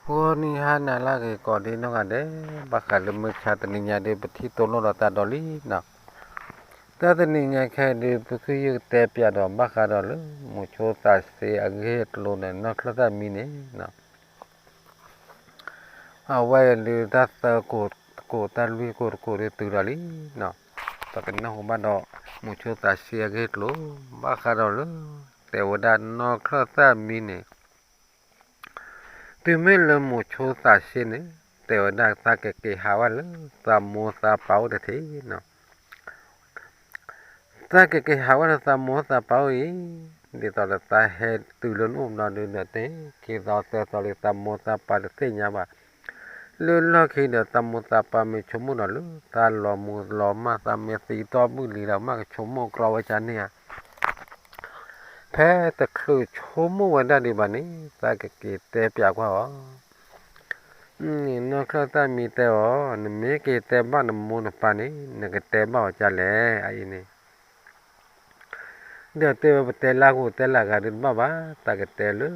ဂီၤနံၤဟါနၤလၢအဂ့ၤကိးဒံနီၢ်ဂၤဒဲး, ဘၣ်ဃးလၢမုၢ်ဆါတနံၤညါဒီး ပထံၣ်တိၢ်နီၣ်ဒီးတၢ်ဒီးလံနီၤ. တၢ်တနံၤညါခဲအံၤဒီး ပကယုၢ်ကတဲပၠးဒီးဘၣ်ဃးဒီးလၢ မိၤဆိသးစ့အဂ့ၢ်အကျိၤန့ၣ် နီၢ်ချၢၣ်သၣ်မံန့ၣ်နီၤ. အဝဲအံၤဒုး တၢ်သၢကိးတကိး တၢ်လွံၢ်ကိးတကိးဒုးတုၤဒီးလံနီၤ. ပကနၢ်ဟူဘၣ်ဒီး မိၤဆိသးစ့အဂ့ၢ်အကျိၤ ဘၣ်ဃးဒီးလၢ တဲဝဲဒၣ်နီၢ်ချၢၣ်သၣ်မံန့ၣ် တုၤမ့ၢ်လၢမိၤဆိသးစ့န့ၣ် တဲဝဲဒၣ်သးကက့ၤဟးဝဲလၢသးမိၢ်သးပၢ်အိၣ်တထံးနီၤ. သးကက့ၤဟးဝဲလၢသးမိၢ်သးပၢ်အိၣ်အံၤ, ဒ်သိးဒီးသးဟဲတုၤလၢနအိၣ်ဘျီဒုးဒီး တက့ၤသီသၢသီလံ သးမိၢ်သးပၢ်တသ့ၣ်ညါဘၣ်. လၢလီၢ်ခံဒီး သးမိၢ်သးပၢ်မ့ၢ်ဆိကမိၣ်ဒီးလၢ သးလီၤမူလီၤမၢ် သးမ့ၢ်သံတီၢ်ဘုၣ်လံဒီး မ့ၢ်ကဆိကမိၣ်ကြီဝဲကန့ၣ်ဧါ. ဖဲတချုးဆိကမိၣ်ဝဲဒၣ်ဒံးဘၣ်န့ၣ် သးကက့ၤတဲပၠးကွၢ်အီၤ, နီၢ်ချၢၣ်သၣ်မံတဲအီၤ, နမ့ၢ်က့ၤတဲဘၣ်နမိၢ်နပၢ်န့ၣ် နကတဲဘၣ်အီၤကလဲၣ် အအံၤန့ၣ်. ဒီးတဲဝဲပတဲလၢအဂီၢ်တဲလၢအဂၤဒုးတဘၣ်ဘၣ်, သးကတဲလၢ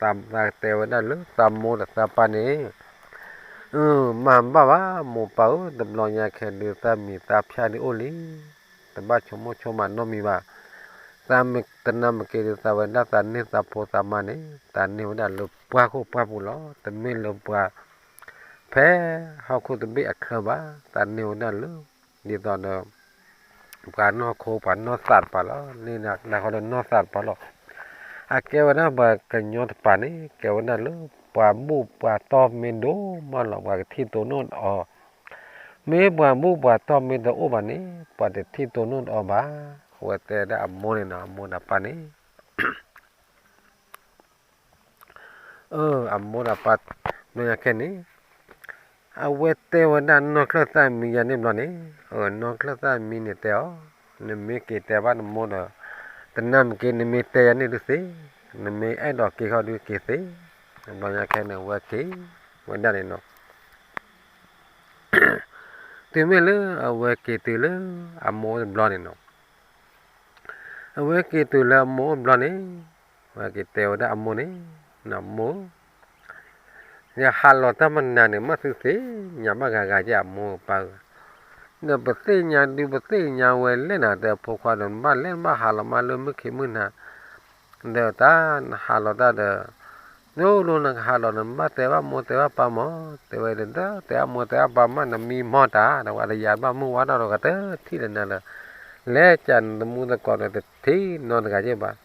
သးကတဲဝဲဒၣ်လၢသးမိၢ်ဒီးသးပၢ်န့ၣ် မၤဘၣ်ဘၣ် မိၢ်ပၢ်ဧၢ, တဘျီညါခဲဒုးသးမံၤသးဖၠၣ်ဒုးအိၣ်လံ, တဘၣ်ဆိကမိၣ်ဆိကမးနီတမံၤဘၣ်. သးတနၤမ့ၢ်က့ၤဒုးသးဝဲဒၣ်သးန့ၢ်သးဖိသးမါန့ၣ် သးန့ၢ်ဝဲဒၣ်လၢပှၢ်ခိၣ်ပှၢ်ပူၤလီၤ, တမ့ၢ်လၢပှၤ ဖဲဟီၣ်ခိၣ်တဘ့ၣ်အချၢဘၣ်, သးန့ၢ်ဝဲဒၣ်လၢ ဒ်သိးဒီး ပှၤနီၢ်ခိပှၤနီၢ်သးတပၤလီၤ, န့ၢ်နၤဃီဒီးနီၢ်သးတပၤလီၤ. အကဲဝဲဒၣ်ပှၤကညီတပၤန့ၣ် ကဲဝဲဒၣ်လၢ ပှၤဘူၣ်ပှၤတီၢ်မ့ၢ်ဒိၣ်မးလီၤ ပှၤကထံၣ်တိၢ်နီၣ်အီၤ, မ့ၢ်ပှၤဘူၣ်ပှၤတီၢ်မ့ၢ်တအိၣ်ဘၣ်န့ၣ် ပှၤတထံၣ်တိၢ်နီၣ်အီၤဘၣ်. အဝဲတဲဒၣ်အမိၢ်န့ၣ်နီၤ, အမိၢ်ဒီးပၢ်န့ၣ် အမိၢ်ဒီးပၢ် ဘျီညါခဲန့ၣ် အဝဲတဲဝဲဒၣ်နီၢ်ချၢၣ်သၣ်မံယၤန့ၣ်ဘျီန့ၣ်, နီၢ်ချၢၣ်သၣ်မံန့ၣ်တဲအီၤ, နမ့ၢ်က့ၤတဲဘၣ်နမိၢ်ဒီး တနၤမ့ၢ်က့ၤ နမ့ၢ်တဲယၤန့ၣ်ဒုးသ့, နမ့ၢ်အဲၣ်ဒိးက့ၤဃီဒုးက့ၤသ့. ဘျီညါခဲန့ၣ် အဝဲက့ၤဝဲဒၣ်န့ၣ်နီၤ. တုၤမ့ၢ်လၢအဝဲက့ၤတုၤလၢအမိၢ်အိၣ်တဘျီန့ၣ်နီၤ, အဝဲက့ၤတုၤလၢအမိၢ်အိၣ်ဘျီန့ၣ်, အဝဲက့ၤတဲဝဲဒၣ်အမိၢ်န့ၣ်, မိၢ်, ယဟးလီၤတၢ်မနုၤန့ၣ် မ့ၢ်သုသ့ၣ်ညါဘၣ်ဂၤဂၤက့ အမိၢ်ပၢ်ဧၢ, ဒီးပသ့ၣ်ညါဒုး ပသ့ၣ်ညါဝဲလဲၣ်နၤ တဲဖိခွါဒီး နဘၣ်လဲၣ်နဘၣ်ဟးလီၤမး လၢမုၢ်ခံမုၢ်နၤ ဒီးတၢ်နဟးလီၤတၢ်ဒီး ဒိၣ်ဒိၣ်နကဟးလီၤ နဘၣ်တဲဘၣ်မိၢ်တဲဘၣ်ပၢ်မး, တဲဝဲဒီး တဲအမိၢ်တဲအပၢ်မး နမံမီၢ်တၢ် ဒီးပှၤတယၤဘၣ်မုၢ်ဝါထီၣ်ဒီး ကတထံၣ်လၢၤနၤလၢၤ, လဲၤကၢ်နသမူသကိးဒီး တထံၣ်နီတဂၤက့ဘၣ်.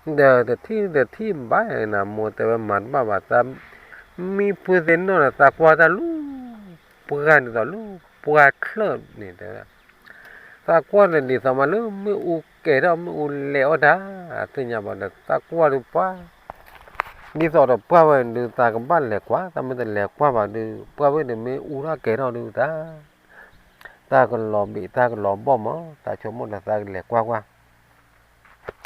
ဒီးတထံၣ်တထံၣ်ဘၣ်နၤ မိၢ်တဲဝဲမၤတဘၣ်ဘၣ်, သးမံဖုသ့ၣ်နီၣ်ဒီး သးကွၢ်တၢ်လၢ ပှၢ်ဒ်သိးလၢ ပှၢ်ချၢၣ်န့ၣ်တဲဝဲ, သးကွၢ်န့ၣ်ဒ်သိးမးလၢမ့ၣ်အူကဲၤထီၣ် မ့ၣ်အူလဲၤအီၣ်တၢ်, သ့ၣ်ညါဘၣ်ဒီး သးကွၢ်ဒုးပှၢ် ဒ်သိးဒီးပှၢ်ဝဲဒုး သးကဘၣ်လဲၤကွၢ်, သးမ့ၢ်တလဲၤကွၢ်ဘၣ်ဒုး ပှၢ်ဝဲဒုးမ့ၢ်အူထီၣ်ကဲၤထီၣ်ဒုးတၢ်, တၢ်ကလီၤဘ့ၣ် တၢ်ကလီၤဘီၣ်မး, သးဆိကမိၣ်ဒီးသးကလဲၤကွၢ်ကွၢ်,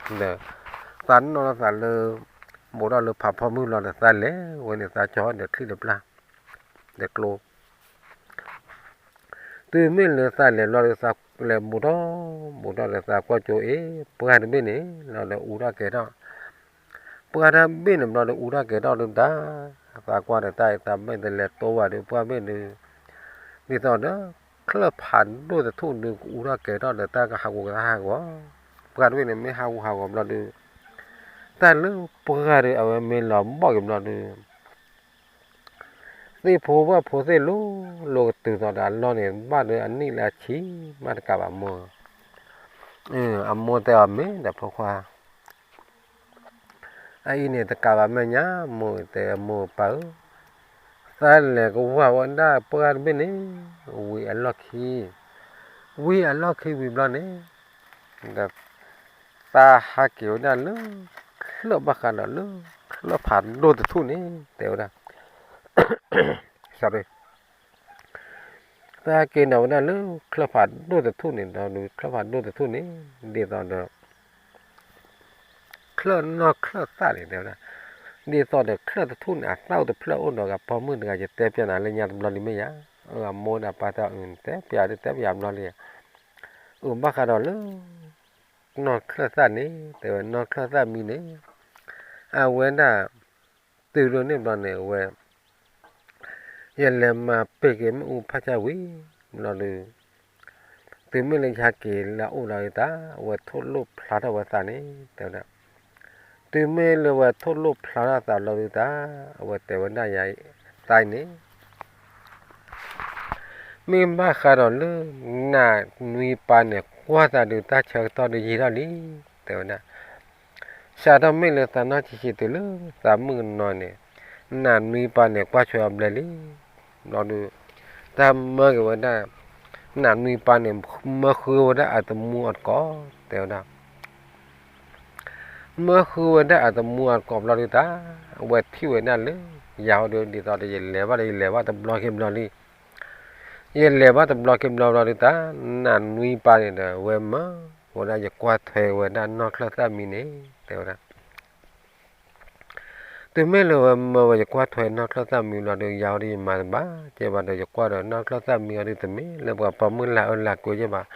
ဒီး သးနီၢ်လီၤသးလၢ ဘူးထီၣ်လၢဖးဖီမုၢ်လီၤဒီး သးလဲၤဝဲန့ၣ် သးကၠီဒီးချံၣ်ဒီးပျၢ် ဒီးကျိ တုၤမ့ၢ်လၢသးလဲၤဘျီဒီး သးလဲၤဘူးထီၣ် ဘူးထီၣ်ဒီး သးကွၢ်ကၠိအ့ၣ် ပှၢ်တဘ့ၣ်န့ၣ် လီၤဒီးအူထီၣ်ကဲၤထီၣ်, ပှၢ်တဘ့ၣ်န့ၣ်ဘျီဒီး အူထီၣ်ကဲၤထီၣ်ဒုးတၢ်, သးကွၢ်ဒီးတၢ်အံၤ သးမ့ၢ်တလဲၤတိဝဲဒုး ပှၢ်ဘ့ၣ်ဒုး ဒ်သိးဒီး ချၢၣ်ဖးဒိၣ်တထူၣ်ဒုး ကအူထီၣ်ကဲၤထီၣ်ဒီး တၢ်ကဟးဂူာ်ကဟးဂီၤ, ပှၢ်တဘ့ၣ်န့ၣ် မ့ၢ်ဟးဂူာ်ဟးဂီၤဘျီဒုး တၢ်လၢပှၢ်ဒီး အဝဲမ့ၢ်လီၤဘီၣ်က့ၤဘျီဒုး သ့ၣ်ဖိဘၣ်ဖိသ့ၣ်လိၤလိၤကတုၤသိးဒီးအလီၢ်န့ၣ် ဘၣ်ဒီးအနံၣ်လၢအဆံ မ့ၢ်တကးဘၣ်မိၢ်, အမိၢ်တဲအီၤမ့ၢ်ဒီးဖိခွါ အအံၤန့ၣ်တကးဘၣ်မဲာ်ညါ မိၢ်တဲမိၢ်ပၢ်ဧၢ, သးလဲၤကဝၢ်ဝဲဒၣ်ပှၢ်တဘ့ၣ်န့ၣ် ဝံၤအလီၢ်ခံ, ဝံၤအလီၢ်ခံဝံၤဘျီန့ၣ် ဒီး သးဟးက့ၤဝဲဒၣ်လၢ ချၢၣ်ဘၣ်ဃးဒီးလၢ ချၢၣ်ဖးဒိၣ်တထူၣ်န့ၣ် တဲဝဲဒၣ် သးဟးက့ၤဒီးဝဲဒၣ်လၢ ချၢၣ်ဖးဒိၣ်တထူၣ်န့ၣ်ဒီး ချၢၣ်ဖးဒိၣ်တထူၣ်န့ၣ် ဒ်သိးဒီး ချၢၣ်နီၢ်ချၢၣ်သၣ်န့ၣ်တဲဝဲဒၣ်, ဒ်သိးဒီးချၢၣ်တထူၣ်န့ၣ် အသၣ်အိၣ်တဖျၢၣ်အိၣ်ဒီး ဂၤဖီမုၢ်တဂၤ ယတဲပျးနၤလၢညါတဘျီလံမ့ၢ်ယါ, အမိၢ်ဒီးပၢ်တဲအီၤ တဲပျးဒုးတဲပျးဘျီလံ, အဘၣ်ဃးဒီးလၢ နီၢ်ချၢၣ်သၣ်န့ၣ် တဲဝဲနီၢ်ချၢၣ်သၣ်မံန့ၣ် အဝဲဒၣ် တုၤဒိၣ်န့ၣ်ဘျီန့ၣ် အဝဲ ယလဲၤမၤပ့ၢ်က့ၤမ့ၣ်အူဖးဆါဝံၤဘျီဒုး တုၤမ့ၢ်လၢယဟဲက့ၤလၢအအိၣ်လီၤဒုးတၢ် အဝဲထိၣ်လိၣ်ဖျါထီၣ်ဝဲသးန့ၣ် တဲဝဲဒၣ်, တုၤမ့ၢ်လၢဝဲထိၣ်လိၣ်ဖျါထီၣ်သးဘျီဒုးတၢ် အဝဲတဲဝဲဒၣ်ယၤသးအံၤန့ၣ် မ့ၢ်ဘၣ်ဃးဒီးလၢ နးနွံပၤန့ၣ် ကွၢ်သးဒုးတၢ်ဆၢကတီၢ်ဒုးယံာ်ထီၣ်လံ, တဲဝဲဒၣ်, စးထီၣ်မ့ၢ်လၢသးနီၢ်ဆံးဆံးတုၤလၢသးမုၣ်ကနီၤန့ၣ် နးနွံပၤန့ၣ် ကွၢ်ထွဲအီၤဘျဲၣ်လံ, ဘျီဒုး တၢ်မၢက့ၤဝဲဒၣ် နးနွံပၤန့ၣ် မၢဃုဝဲဒၣ်အတမူအတကိး တဲဝဲဒၣ် မၢဃုဝဲဒၣ်အတမူအတကိးဘျီဒုးတၢ် အဝဲထံၣ်ဝဲဒၣ်လၢ ယၤဟီဒုး ဒ်သိးဒီးယလဲၤဘၣ်ဒီး ယလဲၤဘၣ်တဘျီက့ၤဘျီလံ, ယလဲၤဘၣ်တဘျီက့ၤဘျီဘျီဒုးတၢ် နးနွံပၤန့ၣ်ဒီး ဝဲမၢဝဲဒၣ်ယကွၢ်ထွဲဝဲဒၣ်နီၢ်ချၢၣ်သၣ်မံန့ၣ် တဲဝဲဒၣ် တုၤမ့ၢ်လၢဝဲမၢဝဲယကွၢ်ထွဲနီၢ်ချၢၣ်သၣ်မံဘျီဒီး ယၤဟီဒုး ယမၤတဘၣ်ကဲဘၣ်ဒီး ယကွၢ်ဒီးနီၢ်ချၢၣ်သၣ်မံအီၤဒုး တမ့ၢ်လၢပှၤပိာ်မုၣ်လၢအၢလၢကွဲကဲဘၣ်,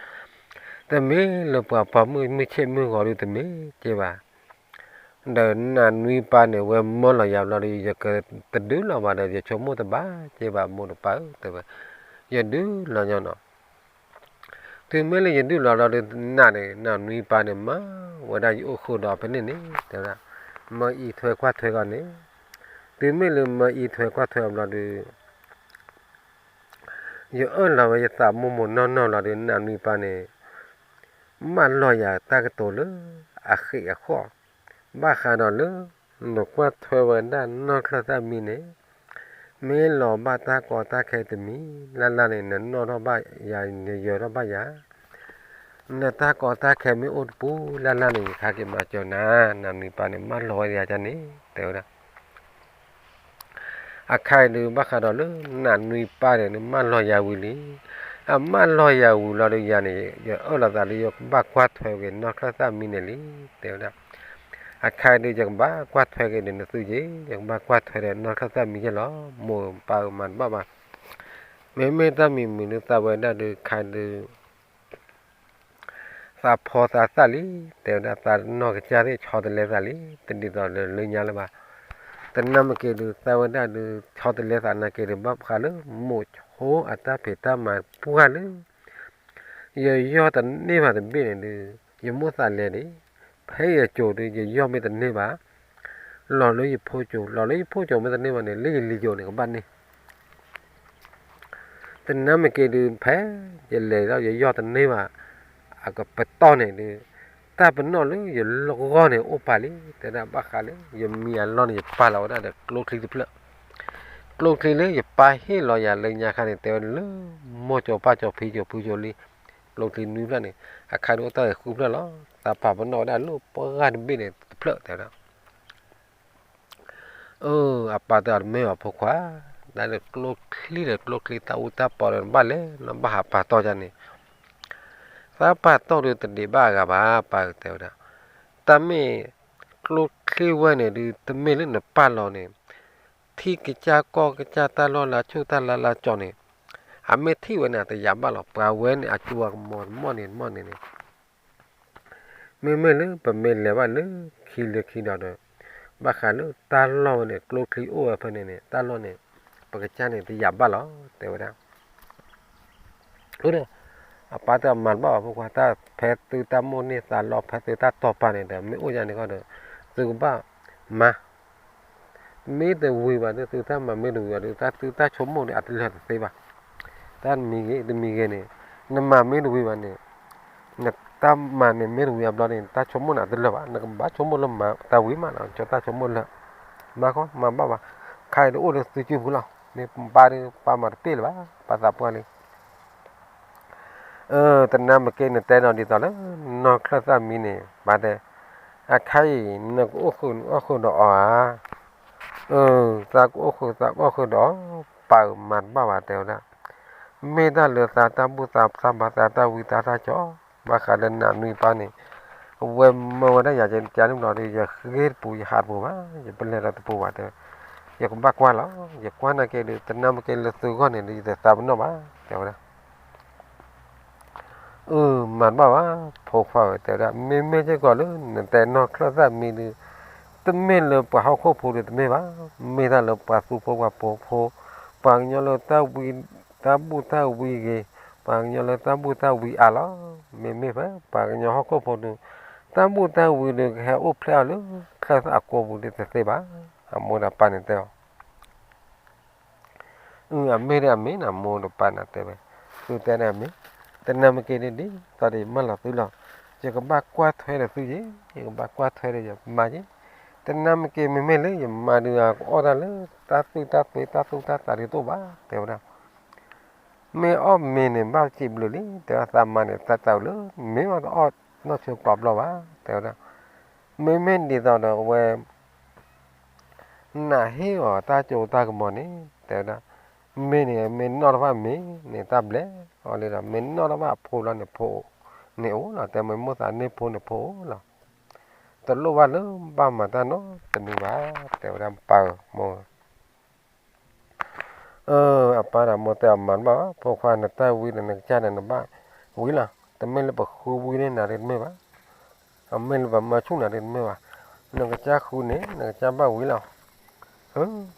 တမ့ၢ်လၢပှၤပိာ်မုၣ်မုၢ်ဆ့ၣ်မုၢ်ဂီၤဒုး တမ့ၢ်ကဲဘၣ် ဒီးနးနွံပၤန့ၣ် ဝဲမၢလီၤယၤဘျီဒီး ယကတဒုးလီၤဘၣ်ဒီး ယဆိကမိၣ်တဘၣ်ကဲဘၣ် မိၢ်တပၢ်ဧၢ တဲဝဲ, ယဒုးလီၤညီနီၤ, တုၤမ့ၢ်လၢယဒုးလီၤဘျီဒီး နးန့ၣ် နးနွံပၤန့ၣ် မၢဝဲဒၣ်ယအိၣ်ဃုာ်ဒီးဖဲန့ၣ်န့ၣ် တဲဝဲဒၣ်, မၢအံးထွဲကွၢ်ထွဲကီးန့ၣ်, တုၤမ့ၢ်လၢမၢအံးထွဲကွၢ်ထွဲအီၤဘျီဒီး ယအၢၣ်လီၤဝဲယသးမိၢ်မိၢ်နီၢ်နီၢ်လီၤဒီး နးနွံပၤန့ၣ် မၢလီၤယၤတၢ်ကတိၤလၢ အဃံးအဃီၣ်, ဘၣ်ဃးဒီးလၢ နကွၢ်ထွဲဝဲဒၣ်နီၢ်ချၢၣ်သၣ်မံန့ၣ် မ့ၢ်လီၤဘၣ်တၢ်ကီတၢ်ခဲတမံၤ လၢ်လၢ်န့ၣ် နနီၣ်ထီၣ်ဘၣ်ယၤ နယၢၤထီၣ်ဘၣ်ယၤ နတၢ်ကီတၢ်ခဲမ့ၢ်အိၣ်တပူၤလၢ်လၢ်န့ၣ် ယခါက့ၤမၤစၢၤနၤ, နးနွံပၤန့ၣ် မၢလီၤဝဲယၤန့ၣ် တဲဝဲဒၣ် အခါအံၤဒုး ဘၣ်ဃးဒီးလၢ နးနွံပၤန့ၣ် မၢလီၤယၤဝံၤလံ, အမၢလီၤယၤဝံၤလီၤဒီးယၤန့ၣ် ယအၢၣ်လီၤသးလၢ ယကဘၣ်ကွၢ်ထွဲက့ၤနီၢ်ချၢၣ်သၣ်မံန့ၣ်လံ တဲဝဲဒၣ်, အခါအံၤဒုး ယကဘၣ်ကွၢ်ထွဲက့ၤဒီးနသုက့ၤ, ယကဘၣ်ကွၢ်ထွဲဒီးနီၢ်ချၢၣ်သၣ်မံက့ၤလီၤ, မိၢ်ပၢ်မၤတဘၣ်ဘၣ်, မ့မ့ၢ်တၢ်မံၤမံၤဒုး သးဝဲဒၣ်ဒုး ခါဒုး သးဖီသးသၣ်လံ, တဲဝဲဒၣ် သးနီၢ်ကစၢ်သ့ၣ်ဆီတလဲသးလံ, တဒ်သိးလၢညါလၢၤဘၣ်, တနၢ်မ့ၢ်က့ၤဒုး သးဝဲဒၣ်ဒုး ဆီတလဲသးနာ်က့ၤဒုး ဘၣ်ဃးလၢ မိၢ်ဆိအတၢ်ဖံးတၢ်မၤပှၢ်လၢ ယယီၢ်တန့ၢ်ဘၣ်တဘ့ၣ်န့ၣ်ဒုး ယမိၣ်သးလဲၤဒံး, ဖဲယကိၤဒုး ယယီၢ်မ့ၢ်တန့ၢ်ဘၣ်, လီၤလၢယဖိကိၤ, လီၤလၢယဖိကိၤမ့ၢ်တန့ၢ်ဘၣ်န့ၣ် လၢယလံၤကိၤန့ၣ် ကဘၣ်န့ၢ် တနၢ်မ့ၢ်က့ၤဒုး ဖဲယလဲၤဒီးယယီၢ်တန့ၢ်ဘၣ် အကပတီၢ်န့ၣ်ဒုး တၢ်ပနီၣ်လၢယလီၢ်ဂီၢ်န့ၣ်အိၣ်ပာ်လံ, တဲဒၣ်ဘၣ်ဃးလၢ ယမံၤအလီၢ်န့ၣ် ယပာ်လီၤဝဲဒၣ်ဒီးကျိချံတဖျၢၣ်, ကျိချံလၢယပာ်ဟ့ၣ်လီၤယၤလၢညါခါန့ၣ် တဲဝဲလၢ မိၢ်ကၠီၤပၢ်ကၠီၤဖံကၠီၤဖုကၠီၤလံ, ကျိချံနွံဖျၢၣ်န့ၣ် အခါဒုးအိၣ်တ့ၢ်ဃုဖျၢၣ်လီၤ, တၢ်ပာ်ပနီၣ်ဝဲဒၣ်လၢပှၢ်ဂၤတဘ့ၣ်န့ၣ်တဖျၢၣ်တဲဝဲဒၣ် အပၢ်တဲအီၤတမ့ၢ်ဘၣ်ဖိခွါ, တၢ်လၢကျိချံဒီးကျိချံသးအူတၢ်ပီဒီးနဘၣ်လဲၤ နဘၣ်ဟးပာ်တီၢ်ယၤန့ၣ်, သးပာ်တီၢ်ဒုးတဒံးဘၣ်အဂၤဘၣ် ပၢ်တဲဝဲဒၣ်, တၢ်မ့ၢ်ကျိချံဝဲန့ၣ်ဒုး တမ့ၢ်လၢနပာ်လီၤန့ၣ်, ထံကစၢ်ကီၢ်ကစၢ်တၢ်လီၢ်လၢဆူၣ်တၢ်လၢလၢကၠီန့ၣ်, အမ့ၢ်ထံၣ်ဝဲန့ၣ် အတယာ်ဘၣ်လီၤ, ပှၤဝဲန့ၣ် အကၠိအကမီၤတမီၢ်န့ၣ်တမီၢ်န့ၣ်န့ၣ် မ့မ့ၢ်လၢပမ့ၢ်လဲၤဘၣ်လၢခံလၢခံဒီးဒီး ဘၣ်ဃးလၢတၢ်လီၢ်ဝဲန့ၣ် ကျိချံအိၣ်ဝဲဖဲန့ၣ်န့ၣ် တၢ်လီၢ်န့ၣ် ပကစၢ်န့ၣ်တယာ်ဘၣ်လီၤ တဲဝဲဒၣ်. အပၢ်တဲမၤတဘၣ်ဘၣ်ဖိခွါ, တၢ်ဖဲသုတၢ်မိၣ်န့ၢ်သးလီ ဖဲသုတၢ်တီၢ်ပာ်န့ၣ်ဒီး မ့ၢ်အိၣ်ယါန့ၣ်ဃီဒီး သုကဘၣ်မၤ မ့ၢ်တဝံၤဘၣ်ဒီး သုတၢ်မၤမ့ၢ်တဝံၤဘၣ်ဒီး တၢ်သုတၢ်ဆိကမိၣ်န့ၣ် အတလၢာ်တသ့ဘၣ်. တၢ်တမံၤဂ့ၤ တမံၤဂ့ၤန့ၣ် နမၤမ့ၢ်တဝံၤဘၣ်န့ၣ် နတၢ်မၤန့ၣ်မ့ၢ်တဝံၤအဘျီန့ၣ် နတၢ်ဆိကမိၣ်န့ၣ် အတလၢာ်ဘၣ်. နကဘၣ်ဆိကမိၣ်လၢမၤတၢ်ဝံၤမးလီၤ, နတၢ်ဆိကမိၣ်လၢာ်. မၤဃီ မၤဘၣ်ဘၣ်. ခါအံၤတအိၣ်လၢသုစုပူၤလီၤ. မ့ၢ်ပၢ်ဒီးပၢ်မၤတပ့ၢ်လၢၤဘၣ်, ပၢ်သးပှၢ်လံ တနၢ်မ့ၢ်က့ၤနတဲဒီးဒ်သိးလၢ နီၢ်ချၢၣ်သၣ်မံန့ၣ် ပၢ်တဲ, အခါအံၤ နကအိၣ်ဃုာ်နအီၣ်ဃုာ်ဒီးအီၤဧါ. သးကအိၣ်ဃုာ်သးကအီၣ်ဃုာ်ဒီးအီၤ, ပၢ်ဧၢ မၤတဘၣ်ဘၣ် တဲဝဲဒၣ်. မ့ၢ်တၢ်လၢသးတၢ်ဘူၣ်သးဘါသးတၢ်ဝံသးတၢ်ကၠီ, ဘၣ်ဃးလၢနးနွံပၤန့ၣ် အဝဲမၢဝဲဒၣ်ယၤ ယကန့ၣ်ဘျီဒီး ယဃ့တပူၤ ယဟးတပူၤဘၣ်, ယပလဲၤဒီးတပူၤဘၣ်တဲ, ယကဘၣ်ကွၢ်လီၤ. ယကွၢ်နာ်က့ဒီး တနၢ်မ့ၢ်က့ၤလၢသုဂီၢ်န့ၣ်ဒီး ယတသးပနီၣ်ဘၣ် တဲဝဲဒၣ်. အၢ မၤတဘၣ်ဘၣ် ဖိခွါဧၢ တဲဝဲဒၣ်. မ့မ့ၢ်စ့ၢ်ကီးလၢ နတဲနီၢ်ချၢၣ်သၣ်မံဒီး တမ့ၢ်လၢပှၤဟီၣ်ခိၣ်ဖိဒုးတမ့ၢ်ဘၣ်, မ့ၢ်တၢ်လၢပှၤသူဖိပှၤပိာ်ဖိ, ပှၤကညီလၢတၢ်ဝံ, တၢ်ဘူၣ်တၢ်ဝံဂ့ၤ, ပှၤကညီလၢတၢ်ဘူၣ်တၢ်ဝံအါလီၤ. မ့မ့ၢ်ဖဲပှၤကညီဟီၣ်ခိၣ်ဖိဒုး တၢ်ဘူၣ်တၢ်ဝံဒုးကဟဲအိၣ်ဖျဲၣ်အီၤလၢ ချၢၣ်သၣ်အကိာ်ပူၤဒုးတသ့ဘၣ်. အမိၢ်ဒီးပၢ်န့ၣ်တဲအီၤ အမ့ၢ်ဒီးအမ့ၢ်န့ၣ် အမိၢ်ဒီးပၢ်န့ၣ်တဲဝဲ, သုတဲန့ၣ်အမ့ၢ်, တနၢ်မ့ၢ်က့ၤဒ်သိးဒီးယမၢလီၤသုလီၤ. ယကဘၣ်ကွၢ်ထွဲဒီးသုယ့ၣ်, ယကဘၣ်ကွၢ်ထွဲဒီးယမါယ့ၣ်. တနၢ်မ့ၢ်က့ၤမ့မ့ၢ်လၢယမါဒုးအကအီၣ်တၢ်လၢ တၢ်သူၣ်တၢ်သွဲတၢ်သူၣ်တၢ်သးဒုးတအိၣ်ဘၣ် တဲဝဲဒၣ်. မ့ၢ်အီၣ်မ့ၤန့ၣ် ဘၣ်စံးဘျုးလံ တဲဝဲ, သးမါန့ၣ် သးတၢ်အုးလၢ မ့ၢ်အီၣ်တအီၣ်နီၢ်ဆိကျိးဘျီဘၣ် တဲဝဲဒၣ်. မ့မ့ၢ်ဒ်သိးဒီးအဝဲ နဟ့ၣ်အီၤတၢ်စိတၢ်ကမီၤန့ၣ် တဲဝဲဒၣ်, မ့ၢ်န့ၣ် မ့ၢ်နီၣ်တဘၣ်မ့ၤန့ၣ် တၢ်ဘျဲးအီၤလံဒီး မ့ၢ်နီၣ်တဘၣ်အဖိလီၤန့ၣ် ဖိန့ၣ်အိၣ်လီၤ. တဲမ့ၢ်မိၣ်သးန့ၢ်ဖိန့ၣ်ဖိအိၣ်လီၤ. တလိၣ်ဘၣ်လၢဘၣ်မၤတၢ်နီတမံၤဘၣ် တဲဝဲဒၣ် ပၢ်ဧၢ မိၢ်ဧၢ. အပၢ်ဒီးမိၢ်တဲအီၤမၤတဘၣ်ဘၣ် ဖိခွါ နတၢ်ဝံဒီးနကစၢ်ဒီးနဘၣ်ဝံလီၤ. တမ့ၢ်လၢပဃုဝံန့ၢ်နၤဒ်တမ့ၢ်ဘၣ်, အမ့ၢ်လၢပမၤဆူၣ်နၤဒ်တမ့ၢ်ဘၣ်. နကစၢ်ဃုန့ၣ် နကစၢ်ဘၣ်ဝံလီၤ.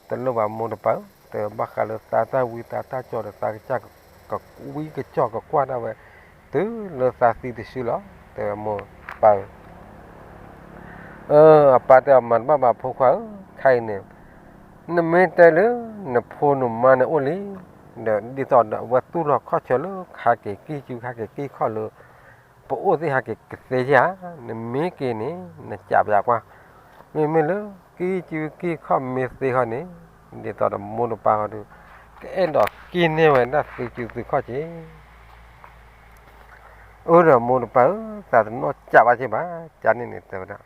တလိၣ်ဘၣ်မိၢ်တပၢ်ဧၢ, တဲဘၣ်ဃးလၢသးတၢ်ဝံသးတၢ်ကၠီဒီးသးကစၢ်ကဝံကစၢ်ကကွၢ်ဒၣ်ဝဲ တုၤလၢသးသံတစုလီၤ တဲဝဲမိၢ်ပၢ်ဧၢ. အပၢ်တဲအီၤမၤတဘၣ်ဘၣ်ဖိခွါဧၢ, ခဲအံၤန့ၣ် နမ့ၢ်တဲလၢ နဖိနမါန့ၣ်အိၣ်လံ, ဒီးဒ်သိးဒီးအဝဲသူၣ်လီၤခီၣ်ဆၢလၢ ဟးက့ၤကံၢ်စုဟးက့ၤကံၢ်ခီၣ်လၢ ပအိၣ်သ့ၣ်ဟးက့ၤကသ့ဧါ, နမ့ၢ်က့ၤန့ၣ် နကးပယၤကွၢ်. မ့မ့ၢ်လၢ ကံၢ်စုကံၢ်ခီၣ်မ့ၢ်သ့ဃီန့ၣ် ဒ်သိးဒီးမိၢ်တပၢ်ဃီဒီး ကအဲၣ်ဒိးက့ၤန့ၢ်ဝဲဒၣ်သုစုသုခီၣ်က့ၤ အၢဒီးမိၢ်တပၢ်ဧၢ, သးတနီၢ်ကးဘၣ်က့ၤဘၣ်, ကန့ၣ်န့ၣ်တဲဝဲဒၣ်,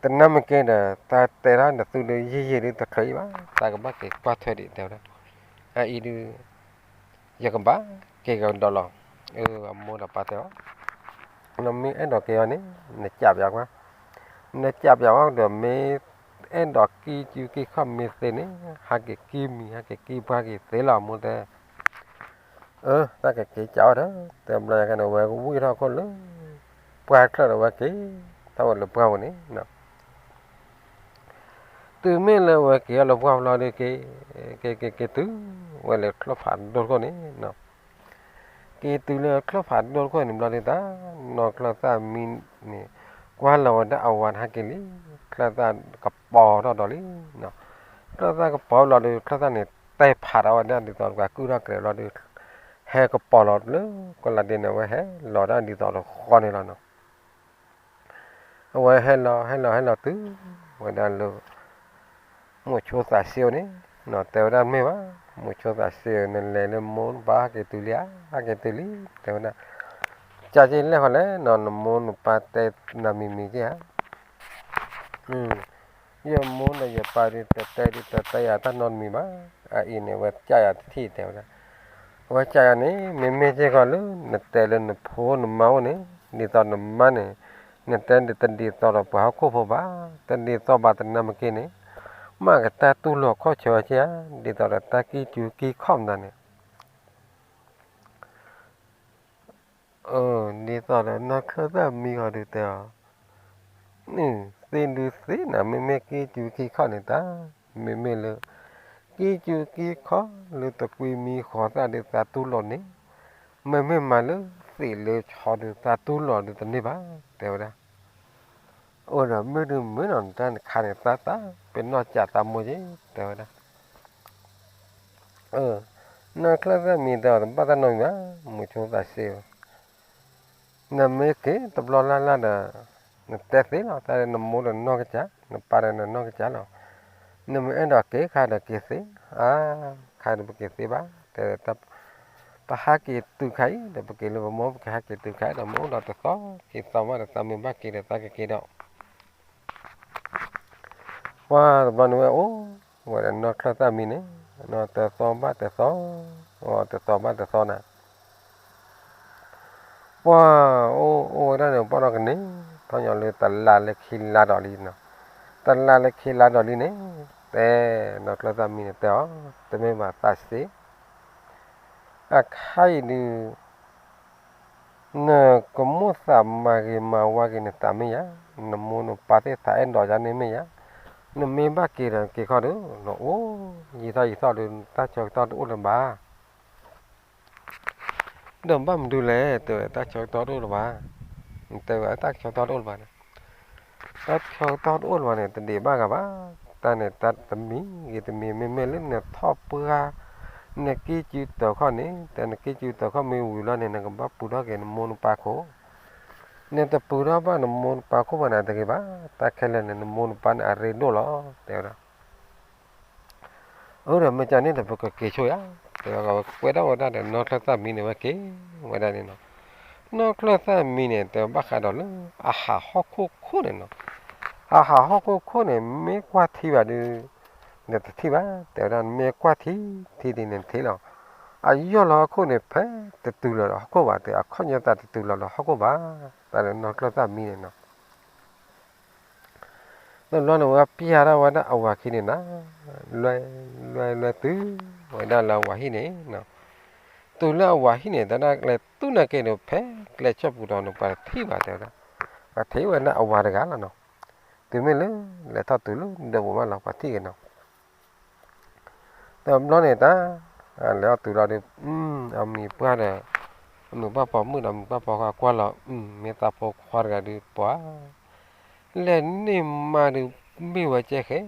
တနၢ်မ့ၢ်က့ၤဒီး တၢ်တဲဒၣ်နသုဒုးယံာ်ယံာ်ဒုးတချုးအံၤဘၣ်, တၢ်ကဘၣ်က့ၤကွၢ်ထွဲဒံးတဲဝဲဒၣ်, အအံၤဒုး ယကဘၣ်က့ၤကဒီးလီၤ. အမိၢ်ဒီးပၢ်တဲအီၤ, နမ့ၢ်အဲၣ်ဒိးက့ၤအီၤန့ၣ် နကးပယၤကွၢ်, နကးပယၤအီၤဒီးမ့ၢ် အဲၣ်ဒိးကံၢ်စုကံၢ်ခီၣ်မ့ၢ်သ့န့ၣ် ဟးက့ၤကံၢ်မံၤ ဟးက့ၤကံၢ်ပှၢ်က့ၤသ့လီၤ အမိၢ်တဲ အၢ တၢ်ကက့ၤကးအီၤဒီး တဲဘျီယၤကန့ၣ် ဝဲကဝံၢ်ထီၣ်ခိၣ်လၢ ပှၢ်ချၢၣ်ဒီးဝဲက့ၤ ထီၣ်ဝဲလၢပှၢ်ပူၤန့ၣ်, တုၤမ့ၢ်လၢဝဲက့ၤအီၤလၢပှၢ်ပူၤလီၤဒီးက့ၤ က့ၤက့ၤက့ၤတုၤ ဝဲလၢချၢၣ်ဖးဒိၣ်တခိၣ်န့ၣ်, က့ၤတုၤလၢချၢၣ်ဖးဒိၣ်တခိၣ်န့ၣ်ဘျီဒုးတၢ် နီၢ်ချၢၣ်သၣ်မံန့ၣ် ကွၢ်လီၤဝဲဒၣ်အဝၤတဟးက့ၤလံ, ချၢၣ်သၣ်ကပီၤထီၣ်ဒီးလံ ချၢၣ်သၣ်ကပီၤလီၤဒီး ချၢၣ်သၣ်န့ၣ် တဲဖးထီၣ်ဝဲဒၣ်ဒ်သိးတကးကုၢ်ထီၣ်ကရဲးလီၤဒီး ဟဲကပီၤလီၤလၢ ကီၢ်လၤဒ့န့ၣ် အဝဲဟဲလီၤဒၣ်ဒ်သိးတဃီန့ၣ်လီၤနီၤ. အဝဲဟဲလီၤဟဲလီၤဟဲလီၤတုၤ ဝဲဒၣ်လၢ မိၤဆိသးစ့ဧိၤန့ၣ် တဲဝဲဒၣ်မ့ၢ်ဘၣ်, မိၤဆိသးစ့ဧိၤ နလဲၤလၢမိၢ်ဘၣ်ဟဲက့ၤတုၤလံဧါ, ဟဲက့ၤတုၤလံ တဲဝဲဒၣ်, ကၢ်က့ၤလဲၣ်ဃီလဲၣ်နီၤ နမိၢ်နပၢ်တဲနၤမံၤမံၤက့ဧါ ယမိၢ်ဒီးယပၢ်ဒုး တတဲဒုးတတဲယၤတၢ်နီတမံၤဘၣ်, အအံၤန့ၣ် အဝဲကၢ်ယၤတထံၣ်တဲဝဲဒၣ်, အဝဲကၢ်ယၤန့ၣ် မ့မ့ၢ်က့ၤဃီလၢ နတဲလၢနဖိနမါအိၣ်န့ၣ် ဒ်သိးနမါန့ၣ် နတဲတဒ်သိးဒီးပှၤဟီၣ်ခိၣ်ဖိဘၣ်, တဒ်သိးဘၣ်တနၢ်မ့ၢ်က့ၤန့ၣ် မ့ၢ်ကတၢ်တူၢ်လိာ်ခီၣ်ဆၢဝဲက့ဧါ, ဒ်သိးဒီးတၢ်ကံၢ်ကူကံၢ်ခီၣ်မတၤန့ၣ် ဒ်သိးဒီးနီၢ်ချၢၣ်သၣ်မံဃီဒုးတဲအီၤ, သ့ဒုးသ့နၤ မ့မ့ၢ်ကံၢ်ကူကံၢ်ခီၣ်န့ၣ်တၢ်, မ့မ့ၢ်လၢ ကံၢ်ကူကံၢ်ခီၣ်လၢတကွံမံဃီသၣ်ဒုးသးတူၢ်လိာ်န့ၣ်, မ့မ့ၢ်မၤလၢသ့ၣ်လၢဆီဒုးသးတူၢ်လိာ်ဒုးတန့ၢ်ဘၣ် တဲဝဲဒၣ်. အိၣ်ဒီးမ့ၢ်ဒုးမ့ၢ်နီၤ နတၢ်တခါန့ၣ် သးသးပ့ၤနီၣ်စးသးမိၢ်က့ တဲဝဲဒၣ်. နီၢ်ချၢၣ်သၣ်မံတဲအီၤ တဘၣ်တၢ်နီတမံၤဘၣ်, မိၤဆိသးစ့ဧိၤ, နမ့ၢ်က့ၤတဘျီလၢ်လၢ်ဒီး နတဲသ့လီၤ, တၢ်နမိၢ်ဒီးနီၢ်ကစၢ်, နပၢ်ဒီးနနီၢ်ကစၢ်လီၤ. နမ့ၢ်အဲၣ်ဒိးက့ၤခါဒီးက့ၤသ့, အါ, ခါဒီးပက့ၤသ့ဘၣ်, တဲ, ပဟးက့ၤတုၤခါအံၤဒီး ပက့ၤလၢပမိၢ် ပကဟးက့ၤတုၤခါအံၤဒီး မ့ၢ်အိၣ်ဒီးတသီ, ခံသီမးဒီး သးမ့ၢ်ဘၣ်က့ၤဒီး သးကက့ၤဒီး ပှၤတဘျီန့ၣ်ဝဲအိၣ်ဝဲဒီးနီၢ်ချၢၣ်သၣ်မံန့ၣ်, တသီဘၣ်တသီ, တသီဘၣ်တသီနၤ, ပှၤအိၣ်အိၣ်ဝဲဒၣ်န့ၣ် ပှၢ်ထီၣ်ကန့ၢ်, ထီၣ်ညီလၢတလါလၢခံလါဒီးလံနီၤ, တလါလၢခံလါဒီးလံန့ၣ်, တဲနီၢ်ချၢၣ်သၣ်မံန့ၣ်တဲအီၤ, တမ့ၢ်ဘၣ်သးစ့ အခါအံၤဒုး နကမိၣ်သးမၤဂ့ၤမၤဝါက့ၤနသးမ့ၢ်ယါ, နမိၢ်နပၢ်သ့ၣ်ထးအဲၣ်ဒိးယၤန့ၣ်မ့ၢ်ယါ, နမ့ၢ်ဘၣ်က့ၤဒီးက့ၤခီဒီး နအိၣ်ယံာ်ထီၣ်ယံာ်ထီၣ်ဒီး တၢ်ဆၢကတီၢ်တအိၣ်လၢၤဘၣ်. ဒီးဘၣ်မနုၤလဲၣ် တဲဝဲ တၢ်ဆၢကတီၢ်တအိၣ်လၢၤဘၣ်. တဲဝဲတၢ်ဆၢကတီၢ်တအိၣ်လၢၤဘၣ်န့ၣ်, တၢ်ဆၢကတီၢ်တအိၣ်လၢၤဘၣ်န့ၣ် တဒံးဘၣ်ဂၤဘၣ်. တၢ်န့ၣ်တၢ်တမံၤဂ့ၤတမံၤ မ့မ့ၢ်လၢနထီၣ်ပှၢ် နကံၢ်စုတၢၤခီၣ်န့ၣ် တဲနကံၢ်စုတၢၤခီၣ်မ့ၢ်ဝံၤလီၤန့ၣ် နကဘၣ်ပူၤထီၣ်က့ၤနမိၢ်နပၢ်ခိၣ်, နတပူၤထီၣ်ဘၣ်နမိၢ်နပၢ်ခိၣ်ဘၣ်န့ၣ် တဂ့ၤဘၣ်. တၢ်ခဲလၢာ်န့ၣ် နမိၢ်နပၢ်န့ၣ်အရ့ဒိၣ်လီၤ တဲဝဲဒၣ်. အၢ ဒီးမ့ၢ်ကန့ၣ်ဒီး ပကက့ၤဆိယါ, တဲဝဲ ဝဲကွဲးဒၣ်ဝဲဒၣ်ဒီး နီၢ်ချၢၣ်သၣ်မံန့ၣ် ဝဲက့ၤဝဲဒၣ်န့ၣ်နီၤ. နီၢ်ချၢၣ်သၣ်မံန့ၣ် တဲဝဲဘၣ်ဃးဒီးလၢ အဟးဟီၣ်ခိၣ်ခိၣ်န့ၣ်နီၤ. အဟးဟီၣ်ခိၣ်ခိၣ်န့ၣ် မ့ၢ်ကွၢ်ထံဘၣ်ဒီး နတထံၣ်ဘၣ်, တဲဝဲဒၣ် မ့ၢ်ကွၢ်ထံ ထံဒ်န့ၣ်တထံၣ်လီၤ. အယီၢ်လီၤဟီၣ်ခိၣ်န့ၣ် ဖဲတတုၤလီၤဒီးဟီၣ်ခိၣ်ဘၣ်, တဲ အခီၣ်ညီသးတတုၤလီၤဒီးဟီၣ်ခိၣ်ဘၣ်, တၢ်ဒီးနီၢ်ချၢၣ်သၣ်မံန့ၣ်နီၤ. တဘျီန့ၣ် ဝဲပျၢ်ထီၣ်ဝဲဒၣ်အဝၤခံန့ၣ်နၤ, လွဲ လွဲ လွဲတုၤဝဲဒၣ်လၢအဝၤဟံၣ်န့ၣ်နီၤ. တုၤလၢအဝၤဟံၣ်န့ၣ် တၢ်ဒၣ်လဲၤတုၤနာ်က့ဒီး ဖဲကျဲဆီၣ်ပူၤဒီးန့ၣ် ပှၤတထံၣ်ဘၣ် တဲဝဲဒၣ်. ပှၤထံၣ်ဝဲဒၣ်အဝၤတဂၤလီၤနီၤ. တုၤမ့ၢ်လၢ လဲၤထီၣ်တုၤလၢဒၢးပူၤမးလီၤ ပှၤထံၣ်က့ၤနီၤ. တဘျီန့ၣ်တၢ် လဲၤထီၣ်တုၤလီၤဒီး အမံၤပှၢ်ဒီး အမုၢ်ပှၢ်ပိာ်မုၣ်ဒီး အမုၢ်ပှၢ်ပိာ်ခွါကွၢ်လီၤ, မ့ၢ်သးဖိခွါတဂၤဒီးပှၤ လဲၤန့ၢ်မါဒီး မ့ၢ်ဝဲကဲဃဲ,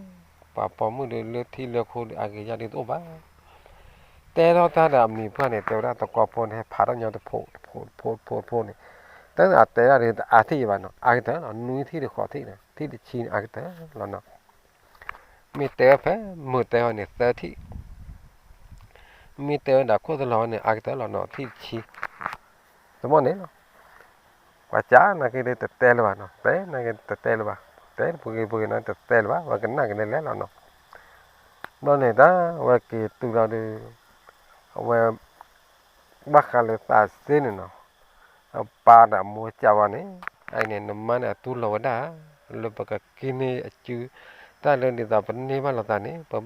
ပှၤပိာ်မုၣ်ဒီးလၢထံလၢခိဒီး အဂ့ၤယါဒီးတအိၣ်ဘၣ်. တဲထီၣ်တၢ်ဒီးအမံၤပှၢ်န့ၣ် တဲဝဲဒၣ် သကိးဖိန့ၣ် ဟဲဖးထီၣ်ညီတဖိးတဖိးတဖိးတဖိးတဖိးန့ၣ်, တၢ်အတဲဒၣ်ဒီး တအါထံၣ်ယဘၣ်နီၤ, အါကတၢၢ်လီၤ, နွံထံၣ်တဃိးထံၣ်န့ၣ် ထံၣ်တဆံန့ၣ် အါကတၢၢ်လီၤနီၤ. မ့ၢ်တဲဝဲဖဲ မုၢ်တဲဟီန့ၣ် သၢထံၣ်, မ့ၢ်တဲဝဲဒၣ်ခိၣ်သလီၤန့ၣ် အါကတၢၢ်လီၤနီၤ, ထံၣ်တဆံ တမီၢ်န့ၣ်လီၤ. ပှၤကၢ်နာ်က့ဒီးတတဲလၢၤဘၣ်နီၤ, တဲနာ်က့တတဲလၢၤဘၣ်, တဲပှဲၤဂ့ၤပှဲၤဂ့ၤနီၤ တတဲလၢၤဘၣ်, ဝဲကနၣ်က့ၤလဲၤလဲၤလီၤနီၤ. ဘျီန့ၣ်တၢ် အဝဲက့ၤတုၤလီၤဒီး အဝဲ ဘၣ်ဃးလၢသးစ့န့ၣ်နီၤ, အပၢ်ဒီးအမိၢ်ကးဝဲန့ၣ်, အအံၤန့ၣ် နမါန့ၣ်အတူၢ်လိာ်ဝဲဒၣ်, လၢပကက့ၤန့ၢ်အစု, တၢ်လၢဒ်သိးပ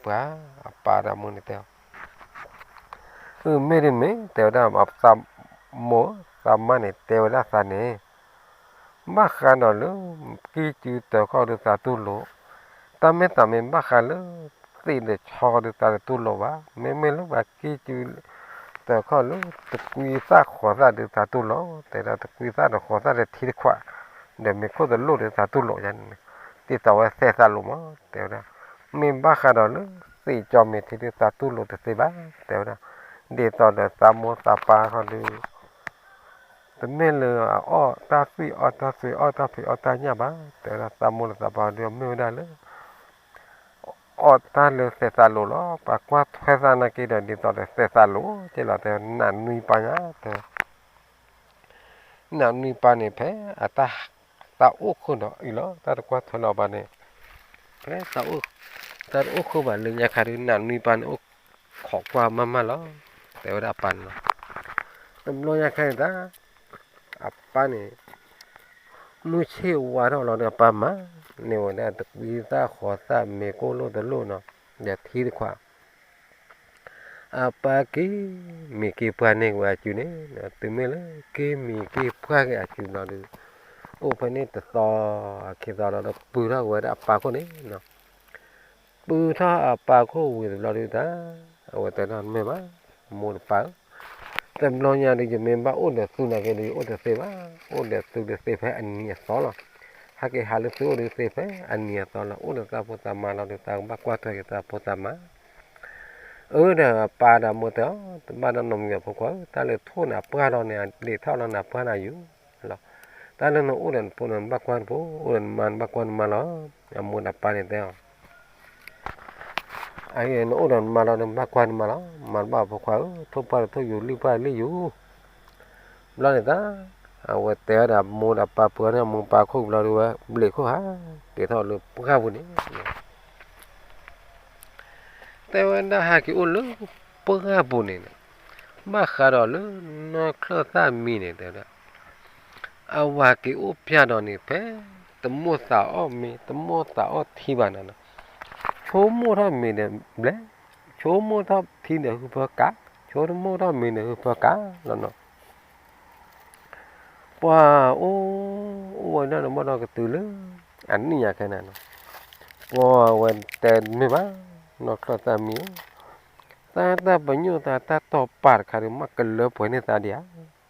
န့ၢ်ဘၣ်လိာ်သးန့ၣ် ပဘၣ်က့ၤမံၤက့ၤပှၢ်, အပၢ်ဒီးအမိၢ်န့ၣ်တဲအီၤ. အၢ မ့ၢ်ဒ်မ့ၢ် တဲဝဲဒၣ်, သးမိၢ်သးမါန့ၣ် တဲဝဲဒၣ်သးန့ၣ် ဘၣ်ဃးဒီးလၢ ကံၢ်စုတၢၤခီၣ်ဒီးသးတူၢ်လိာ်, တၢ်မ့ၢ်သးမ့ၢ်ဘၣ်ဃးလၢ သ့ၣ်ဒီးဆီဒီးသးတတူၢ်လိာ်ဘၣ်, မ့မ့ၢ်လၢပှၤကံၢ်စု တၢၤခီၣ်လၢ တကွံသၣ်ဃိးသၣ်ဒီးသးတူၢ်လိာ်, တဲဒၣ်တကွံသၣ်ဒီးဃိးသၣ်ဒီးထံတခွး, ဒီးမ့ၤခိၣ်တလိၣ်ဒီးသးတူၢ်လိာ်ယါန့ၣ်, ဒ်သိးဝဲသဲးသးလိာ်မး တဲဝဲဒၣ်, မ့ၢ်ဘၣ်ဃးဒီးလၢ သ့ၣ်ကၠီမ့ၤထံဒီးသးတူၢ်လိာ်တသ့ဘၣ် တဲဝဲဒၣ်, ဒ်သိးဒီးသးမိၢ်သးပၢ်ခီဒီး တမ့ၢ်လၢအအီၣ်တၢ်သွံၣ်အီၣ်တၢ်သွံၣ်အီၣ်တၢ်ဖံးအီၣ်တၢ်ညၣ်ဘၣ်, တဲဝဲဒၣ်သးမိၢ်ဒီးသးပၢ်ဒီးမ့ၢ်ဝဲဒၣ်လၢ အီၣ်တၢ်လၢသဲးသးလိာ်လီၤ, ပှၤကွၢ်ထွဲသးနာ်က့ဒီးဒ်သိးဒီးသဲးသးလိာ်, ကဲလီၤတဲ နးနွံပၢ်ညါ တဲ နးနွံပၢ်န့ၣ် ဖဲအတၢ်သးအိၣ်ဃုာ်ဒီးအံၤလီၤ, တၢ်တကွၢ်ထွဲလီၤဘၣ်န့ၣ်, ဖဲ တၢ်တအိၣ်ဃုာ်ဘၣ်လၢညါခါဒီး နးနွံပၢ်န့ၣ်အိၣ်ခိးကွၢ်မးမးလီၤ, တဲဝဲဒၣ်အပၢ်န့ၣ်လီၤ. တဘျီညါခဲအံၤတၢ် အပၢ်န့ၣ် မုၢ်ဆ့ၣ်ဝါထီၣ်လီၤဒီးအပၢ်မၤန့ၢ်ဝဲဒၣ်တကွံသၣ်ဃိးသၣ်မ့ၤကိၢ်လိၣ်တလိၣ်နီၤ, ဒီးထံတခွး အပၢ်က့ၤမံၤက့ၤပှၢ်န့ၢ်ဝဲအစုန့ၣ်, တုၤမ့ၢ်လၢက့ၤမံၤက့ၤပှၢ်က့ၤအစုဘျီဒီး အိၣ်ဖဲန့ၣ်တသီခံသီလီၤဒီး ပုၢ်ထီၣ်ဝဲဒၣ်အပၢ်ခိၣ်န့ၣ်နီၤ, ပုၢ်ထီၣ်အပၢ်ခိၣ်ဝံၤတဘျီဒီးတၢ် အဝဲတဲဒၣ်မ့ၢ်ဘၣ်, မိၢ်တပၢ်ဧၢ, တဘျီညါဒီး ယမ့ၢ်ဘၣ်အိၣ်ဒီးသုနာ်က့ဒီး ယအိၣ်တသ့ဘၣ်, အိၣ်ဒီးသုတသ့ဖဲအနံၤအသီလီၤ. ဟဲက့ၤဟးလၢသုအိၣ်ဒီးသ့ဖဲအနံၤအသီလီၤ. အိၣ်ဒီးသးဖိသးမါလီၤဒီး သးကဘၣ်ကွၢ်ထွဲက့ၤသးဖိသးမါ အၢ ဒီးအပၢ်ဒီးအမိၢ်တဲအီၤ, တဘၣ်ဒီးနီတမံၤအဖိခွါဧၢ, တၢ်လၢထိၣ်န့ၣ်အပှၢ်လီၤန့ၣ် အဒ့းထီၣ်လီၤန့ၣ် အပှၢ်န့ၣ်အယူၤလီၤ. တၢ်လၢနအိၣ်ဒီးနဖိန့ၣ် နဘၣ်ကွၢ်နဖိ, အိၣ်ဒီးနမါနဘၣ်ကွၢ်နမါလီၤ. အမိၢ်ဒီးပၢ်န့ၣ်တဲအီၤ, အအံၤနအိၣ်ဒီးနမါလီၤ နဘၣ်ကွၢ်နမါလီၤ. မၤတဘၣ်အဖိခွါဧၢ, ထိၣ်ပှၢ်ဒီးထိၣ်ယူၤ, လံၣ်ပှၢ်လံၣ်ယူၤ ဘျီန့ၣ်တၢ် အဝဲတဲဝဲဒၣ်မိၢ်ဒီးပၢ် ပှၤန့ၣ်အမိၢ်ပၢ်ခိၣ်ဘျီဒီး ဝဲဘျ့းခိၣ်ဟးက့ၤထီၣ်လၢပှၢ်ပူၤန့ၣ် တဲဝဲဒၣ်ဟဲက့ၤအိၣ်လၢပှၢ်ပူၤန့ၣ်, ဘၣ်ဃးဒီးလၢနီၢ်ချၢၣ်သၣ်မံန့ၣ် တဲဝဲဒၣ် အဝၤက့ၤအိၣ်ဖျါဒီးန့ၣ် ဖဲတမိၣ်သးအီၣ်မ့ၤ တမိၣ်သးအီၣ်ထံဘၣ်န့ၣ်လီၤ. ဆိကမိၣ်ထီၣ်မ့ၤဒီးဘျဲၣ်, ဆိကမိၣ်ထီၣ်ထံဒီးဟုဖၢကး, ဆိကမိၣ်ထီၣ်မ့ၤဒီးဟုဖၢကးလီၤနီၤ. ပှၤအိၣ် အိၣ်ဝဲဒၣ်န့ၣ်ဘၣ်ဒီးကတုၤလၢ အနံၣ်ညါခဲန့ၣ်နီၤ, ပှၤဝဲတဲမ့ၢ်ဘၣ်, နီၢ်ချၢၣ်သၣ်မံၤဧၢ, သးတၢ်ပညိၣ်သးတၢ်တီၢ်ပာ်တခါဒီး မ့ၢ်ကလၢပှဲၤန့ၢ်သးဒံးဧါ,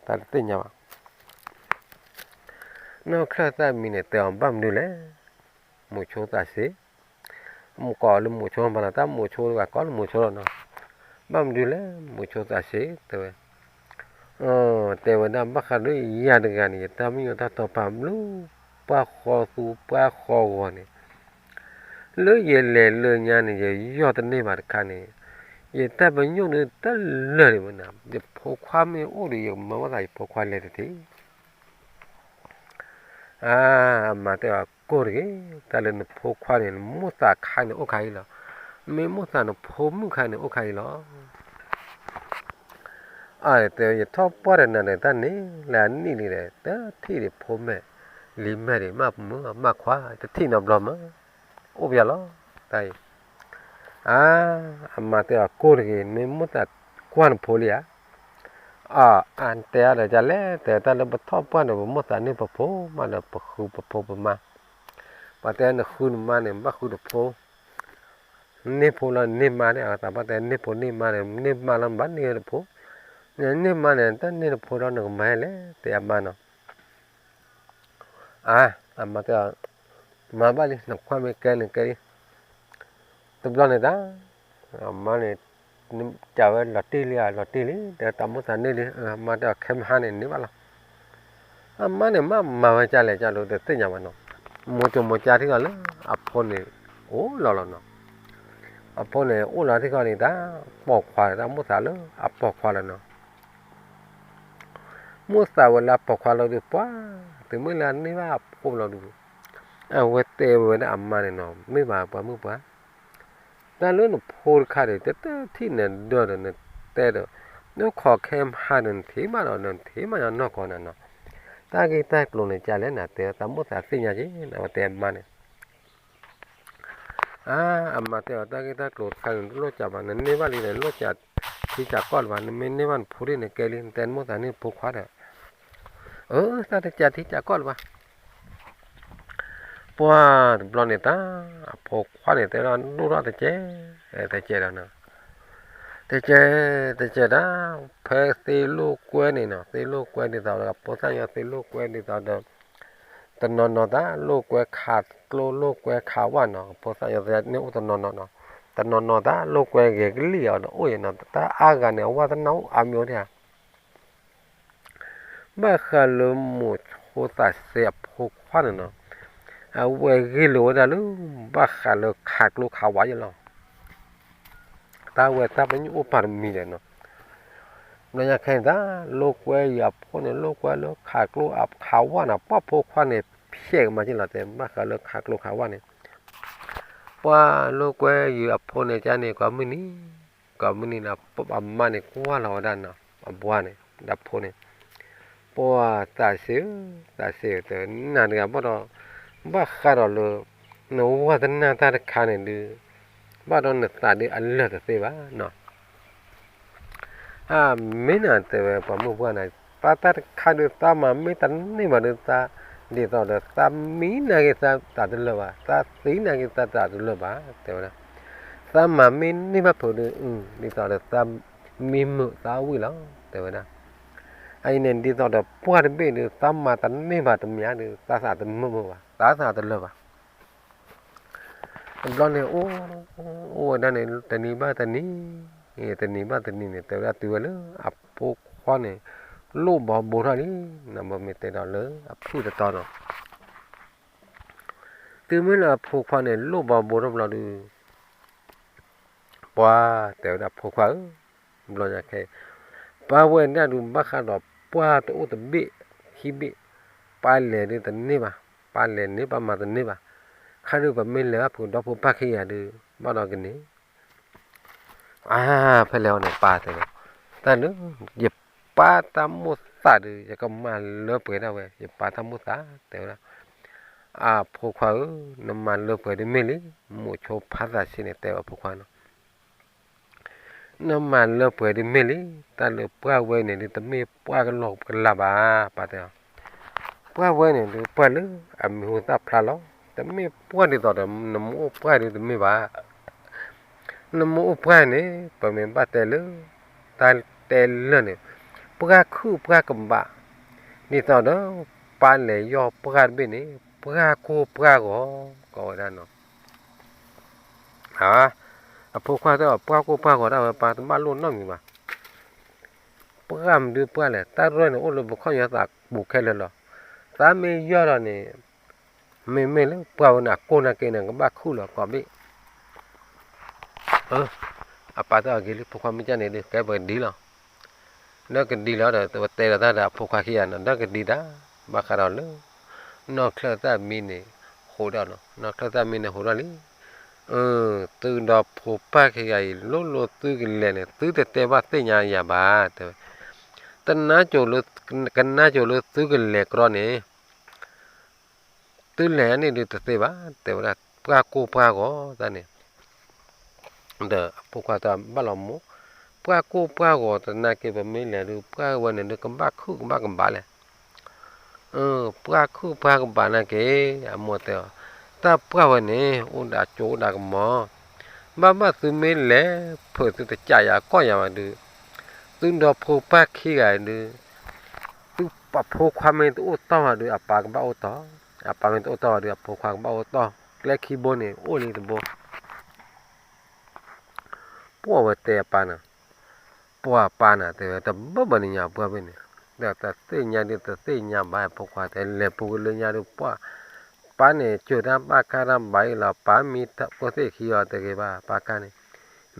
သးတသ့ၣ်ညါဘၣ်. နီၢ်ချၢၣ်သၣ်မံၤန့ၣ် တဲအီၤဘၣ်မနုၤလဲၣ်, မိၤဆိသးစ့, မ့ၢ်ကိးလၢမိၤဆိဘၣ်နီၤ, တၢ်မိၤဆိတဂၤကိးလၢမိၤဆိလီၤနီၤ, ဘၣ်မနုၤလဲၣ် မိၤဆိသးစ့ တဲဝဲ တဲဝဲဒၣ်ဘၣ်ဃးဒီးယၤတဂၤန့ၣ် ယတၢ်ပညိၣ်တၢ်တီၢ်ပာ်ဘျုး ပှၤဃီသူပှၤဃီဂီၤန့ၣ်, လၢယလဲၤလၢညါန့ၣ် ယယီၢ်တန့ၢ်ဘၣ်တခါန့ၣ်, ယတၢ်ပညိၣ်န့ၣ်တလၢာ်ဒံးဝဲနၤ, ယဖိခွါမ့ၢ်အိၣ်ဒီး ယကမၤဘၣ်သးယဖိခွါလဲၤတထံၣ် အါ, အမါတဲအီၤကိၢ်တဂ့ၤ, တၢ်လၢနဖိခွါန့ၣ် နမိၣ်သးခါန့ၣ်အိၣ်ခါအံၤလီၤ, မ့ၢ်မိၣ်သးနဖိမုၣ်ခါန့ၣ်အိၣ်ခါအံၤလီၤ. အတဲ ယထီၣ်ပှၢ်ဒီးနၤဒီး တၢ်န့ၣ်လၢအနံၣ်လံဒီး တထံၣ်ဒံးဖိမဲာ်လံၤမဲာ်ဒံး မ့ၢ်မုာ်မ့ၢ်ခွါ တထံၣ်နီတဘျီမး, အိၣ်ပယီၤလီၤ, တၢ်အံၤ အါ, အမါတဲအီၤကိၢ်တဂ့ၤ, မ့ၢ်မိၣ်သးကွၢ်နဖိလံဧါ. အါ, အတဲအါဒီးဒ်လဲၣ်, တဲတၢ်လၢပထီၣ်ပှၢ်န့ၣ် ပမိၣ်သးန့ၢ်ပဖိမးဒီး ပဃုပဖိပမါ, ပှၤတဲနဃုနမါန့ၣ် ဘၣ်ဃုတဖိ, န့ၢ်ဖိလီၤန့ၢ်မါန့ၣ်, အသးပှၢ်တဲန့ၢ်ဖိန့ၢ်မါန့ၣ် န့ၢ်မါလီၤနဘၣ်န့ၢ်တဖိ, နန့ၢ်မါန့ၣ် တၢ်န့ၢ်တဖိဒီးနကမၤဟဲလဲၣ် တဲအမါနီၤ. အါ, အမါတဲအီၤ, မၤဘၣ်လံ နခွါမ့ၢ်ကဲန့ၣ်ကဲလံ, တဘျီန့ၣ်တၢ်, အမါန့ၣ် ကးဝဲလီၤတံၢ်လံဧါ လီၤတံၢ်လံ, တဲတၢ်မိၣ်သးန့ၢ်လံ, အမါတဲအီၤခဲမဟါန့ၣ်န့ၢ်ဘၣ်လီၤ. အမါန့ၣ်မ့ၢ်မၤဝဲဒ်လဲၣ်ဒ်လဲၣ်တသ့ၣ်ညါဘၣ်နီၤ, မိၢ်ကၠိမိၢ်ကၠၢ်ထံၣ်အီၤလၢအဖိန့ၣ် အိၣ်လီၤလီၤနီၤ, အဖိန့ၣ် အိၣ်လီၤထံၣ်ဃီန့ၣ် တၢ်ပိာ်ခွါတၢ်မိၣ်သးလၢအပိာ်ခွါလီၤနီၤ. မိၣ်သးဝဲလၢအပိာ်ခွါလီၤဒီး ပှၤ, တုၤမ့ၢ်လၢအန့ၢ်ဘၣ်အဖိလီၤဒီး, အဝဲတဲဝဲဒၣ်အမါန့ၣ်နီၤ, မ့ၢ်ဘၣ်ပှၤမုၣ်ပှၢ်, တၢ်လၢနဖိတခါဒီး တထံၣ်နဒၢဒီးနတဲဒီး, နခိးခဲမဟါဒီးနထံၣ်ဘၣ်ဒီး နထံၣ်မးညီနီၢ်ကီၢ်နၤနီၤ, တၢ်ဂ့ၢ်တၢ်ကျိၤန့ၣ် ကလဲၣ်နၤ တဲတၢ်မိၣ်သးသ့ၣ်ညါက့ၤ အဝဲတဲအမါန့ၣ် အါ, အမါတဲအီၤ တၢ်ဂ့ၢ်တၢ်ကျိၤတခါန့ၣ် တလိၣ်ကးဘၣ်, နန့ၢ်ဘၣ်လံဒီး လိၣ်ကးထံကးကီၢ်လၢၤဘၣ်, နမ့ၢ်န့ၢ်ဘၣ်နဖိဒ်န့ၣ်ကဲလံ, နတဲနမိၣ်သးန့ၢ်နဖိခွါဒီး, အၢ တၢ်တကးထံကးကီၢ်လၢၤဘၣ်. ပှၤတဘျီန့ၣ်တၢ်, အဖိခွါန့ၣ်တဲဒၣ်ဒိၣ်ထီၣ်တကဲ, တကဲဒီးနီၤ, တကဲ, တကဲဒၣ်, ဖဲသ့လိာ်ကွဲန့ၣ်နီၤ, သ့လိာ်ကွဲဒ်သိးဒီး ဖိသၣ်ညါသ့လိာ်ကွဲဒ်သိးဒီး တနီၤနီၤသး လိာ်ကွဲခးကျိလိာ်ကွဲခးဝၣ်နီၤ, ဖိသၣ်ညါသ့န့ၣ်အိၣ်တနီၤနီၤနီၤ, တနီၤနီၤသး လိာ်ကွဲဂဲၤကလံၣ်အီၤဒီးအိၣ်အံၤနီၤ, တၢ်အါဂၤန့ၣ် အဝၣ်တနၢ်အိၣ်အါမံၤအိၣ်ဒၣ်ဧါ. ဘၣ်ဃးလၢမိၤဆိသးစ့အဖိခွါန့ၣ်နီၤ, အဝဲဂ့ၢ်လိာ်ဝဲဒၣ်လၢ ဘၣ်ဃးလၢခးကျိခးဝၣ်ယဲလီၤ. တၢ်ဝဲတၢ်ပညိၣ်အိၣ်ပာ်တမံၤဒီးနီၤ, ဘျီညါခဲအံၤတၢ် လိာ်ကွဲယၤအဖိန့ၣ် လိာ်ကွဲလၢခးကျိအခးဝၣ်န့ၣ် ပှၢ်ဖိခွါန့ၣ် ဖျဲးကမၤက့ၤလီၤတဲ ဘၣ်ဃးလၢခးကျိခးဝၣ်န့ၣ်, ပှၤလိာ်ကွဲယၤအဖိန့ၣ် ကန့ၣ် ကိးမုၢ်နံၤ, ကိးမုၢ်နံၤန့ၣ် အမါန့ၣ်ကွၢ်လီၤဝဲဒၣ်နီၤ, အဘှါန့ၣ် ဒီးဖိန့ၣ်, ပှၤသးစ့ဧၢ, သးစ့ဧၢ တဲ နၤတဂၤဘၣ်ဒီး, ဘၣ်ဃးဒီးလၢ နဝၣ်တနၢ်တၢ်တခါန့ၣ်ဒုး, ဘၣ်ဒီးနသးဒုးအလၢာ်တသ့ဘၣ်နီၤ. အမ့ၢ်နၤတဲဝဲပှၤမုၣ်ပှၢ်န့ၣ်, ပှၤတၢ်တခါဒုးသးမၤမ့ၢ်တန့ၢ်ဘၣ်ဒုးသး, ဒ်သိးဒီးသးမံနာ်က့ၤသးသးတလၢာ်ဘၣ်, သးသံနာ်က့ၤသးသးတလၢာ်ဘၣ် တဲဝဲဒၣ်. သးမၤမ့ၢ်န့ၢ်ဘၣ်ဖုးဒုး, ဒ်သိးဒီးသးမံမုာ်သးဝံၣ်လီၤ တဲဝဲဒၣ်. အအံၤန့ၣ် ဒ်သိးဒီးပှၢ်တဘ့ၣ်ဒုး သးမၤတန့ၢ်ဘၣ်တမံၤဒုး သးသးတမုာ်မုာ်ဘၣ်, သးသးတလၢာ်ဘၣ်. တဘျီန့ၣ် အိၣ်ဝဲဒၣ်န့ၣ် တနံၤဘၣ်တနံၤ, တနံၤဘၣ်တနံၤန့ၣ် တဲဝဲဒၣ်တုၤဝဲလၢအဖိခွါန့ၣ် လိၣ်ဘီဘိထီၣ်လံ, နဘၣ်မ့ၢ်တဲဒီးလၢအဖုၣ်တတီၤနီၤ. တုၤမ့ၢ်လၢအဖိခွါန့ၣ် လိၣ်ဘီဘိထီၣ်ဘျီဒုး ပှၤတဲဝဲဒၣ်ဖိခွါဧၢ, ဘျီညါခဲအံၤ ပၢ်ဝဲဒၣ်ဒုး ဘၣ်ဃးဒီးပှၢ်တအိၣ်တဘ့ၣ်ခံဘ့ၣ်, ပၢ်လဲၤဒုးတန့ၢ်ဘၣ်, ပၢ်လဲၤန့ၢ်ပၢ်မၤတန့ၢ်ဘၣ်. ခါဒုးပမ့ၢ်လဲၤဘၣ်ဖုးဒီဖိပၢ်ခံဂၤဒုး ဘၣ်ဒီးကန့ၣ် အါ, ဖဲလဲၣ်အီၤန့ၣ် ပၢ်တဲဝဲ, တၢ်လၢ ယပၢ်တၢ်မိၣ်သးဒုး ယကမၤလၢပှဲၤဒၣ်ဝဲ ယပၢ်တၢ်မိၣ်သး တဲဝဲဒၣ်. အဖိခွါဧၢ, နမၤလၢပှဲၤဒုးမ့ၢ်လံ, မိၤဆိဖးသးစ့န့ၣ် တဲဝဲအဖိခွါနီၤ. နမၤလၢပှဲၤဒုးမ့ၢ်လံ, တၢ်လၢပှၢ်ဝဲန့ၣ်ဒုး တမ့ၢ်ပှၢ်ကလီကလးဘၣ်, ပၢ်တဲအီၤ. ပှၢ်ဝဲန့ၣ်ဒုး ပှၢ်လၢအမံၤဟူသၣ်ဖျါလီၤ. တမ့ၢ်ပှၢ်ဒ်သိးဒီး နမိၢ်အိၣ်ပှၢ်ဒုးတမ့ၢ်ဘၣ်. နမိၢ်အိၣ်ပှၢ်န့ၣ် ပမ့ၢ်ဘၣ်တဲလၢ တၢ်တဲလၢာ်န့ၣ် ပှၢ်ခုၣ်ပှၢ်ကဘး, ဒ်သိးဒီး ပၢ်လဲၤယီၢ်ပှၢ်တဘ့ၣ်န့ၣ် ပှၢ်ကိၢ်ပှၢ်ဂီၤ ကိးဝဲဒၣ်နီၤ. အဖိခွါတဲအီၤ ပှၢ်ကိၢ်ပှၢ်ဂီၤဒၣ်ဝဲ ပၢ်တဘၣ်လိၣ်နီတမံၤဘၣ်. ပှၢ်မနုၤပှၢ်လဲၣ်, တၢ်ရဲၣ်န့ၣ်အိၣ်လၢပခီၣ်ညါသးပူၤခဲလၢာ်လီၤ. သးမ့ၢ်ယီၢ်ဒီးန့ၣ် မ့မ့ၢ်လၢပှၢ်ဝဲန့ၣ် အကိၢ်နာ်က့န့ၣ် ကဘၣ်ခုၣ်လီၤကိးဘ့ၣ်. အပၢ်တဲအီၤ ဂ့ၤလံ ဖိခွါ မ့ၢ်ကန့ၣ်ဒုး ကဲပကဒံလီၤ. ဒီးကဒံလီၤဒီး တဲဒီးတၢ်ဒီးအဖိခွါခံဂၤနီၤ ဒီးကဒံတၢ် ဘၣ်ဃးဒီးလၢ နီၢ်ချၢၣ်သၣ်မံန့ၣ် ဟူးထီၣ်နီၤ, နီၢ်ချၢၣ်သၣ်မံန့ၣ်ဟူးထီၣ်လံ. သုဒီဖိပၢ်ခံဂၤအံၤ လိၣ်လိၣ်သုကလဲၤန့ၣ် သုတတဲဘၣ်သ့ၣ်ညါယၤဘၣ် တဲဝဲ. တနါကိၤလၢ ကနါကိၤလၢသုကလဲၤကြီန့ၣ် သုလဲၤန့ၣ်ဒုးတသ့ဘၣ် တဲဝဲဒၣ် ပှၢ်ကိၢ်ပှၢ်ဂီၤသးန့ၣ် ဒီးအဖိခွါတဘၣ်လီၤမိၢ်, ပှၢ်ကိၢ်ပှၢ်ဂီၤသနာ်က့ ပမ့ၢ်လဲၤဒုး ပှၢ်ဝဲန့ၣ်ဒုး ကဘၣ်ခုၣ်ကဘၣ်ကဘးလဲၣ်. ပှၢ်ခုၣ်ပှၢ်ကဘးနာ်က့ အမိၢ်တဲအီၤ, တၢ်ပှၢ်ဝဲန့ၣ် အိၣ်ဒီးအကၠိအိၣ်ဒီးကမီၤ, ဘၣ်ဘၣ်သုမ့ၢ်လဲၤဖုးသုတကးယၤကီၢ်ယၤဘၣ်ဒုး, သုဒီဖိပၢ်ခံဂၤဒုး သုအဖိခွါမ့ၢ်တအိၣ်တီၢ်ဘၣ်ဒုး အပၢ်ကဘၣ်အိၣ်တီၢ်, အပၢ်မ့ၢ်တအိၣ်တီၢ်ဘၣ်ဒုး အဖိခွါကဘၣ်အိၣ်တီၢ်, ကျဲခံဘိန့ၣ် အိၣ်လံတဘိ ပှၢ်ဝဲတဲအပၢ်န့ၣ်, ပှၢ်ပၢ်န့ၣ် တဲဝဲတဘၣ်ဘၣ်န့ၣ်ညါပှၢ်ဘ့ၣ်န့ၣ်, ဒီးတသ့ၣ်ညါဒုးတသ့ၣ်ညါဘၣ် ဖိခွါတဲလဲၤပူၤကလၢညါဒုးပှၢ်, ပၢ်န့ၣ် စၢၤတၢ်ဘၣ်ခါတၢ်ဘၣ်အံၤလီၤ ပၢ်မံတၢ်ဖိသ့ၣ်ခံအီၤတဂ့ၤဘၣ် ပၢ်ခါန့ၣ်,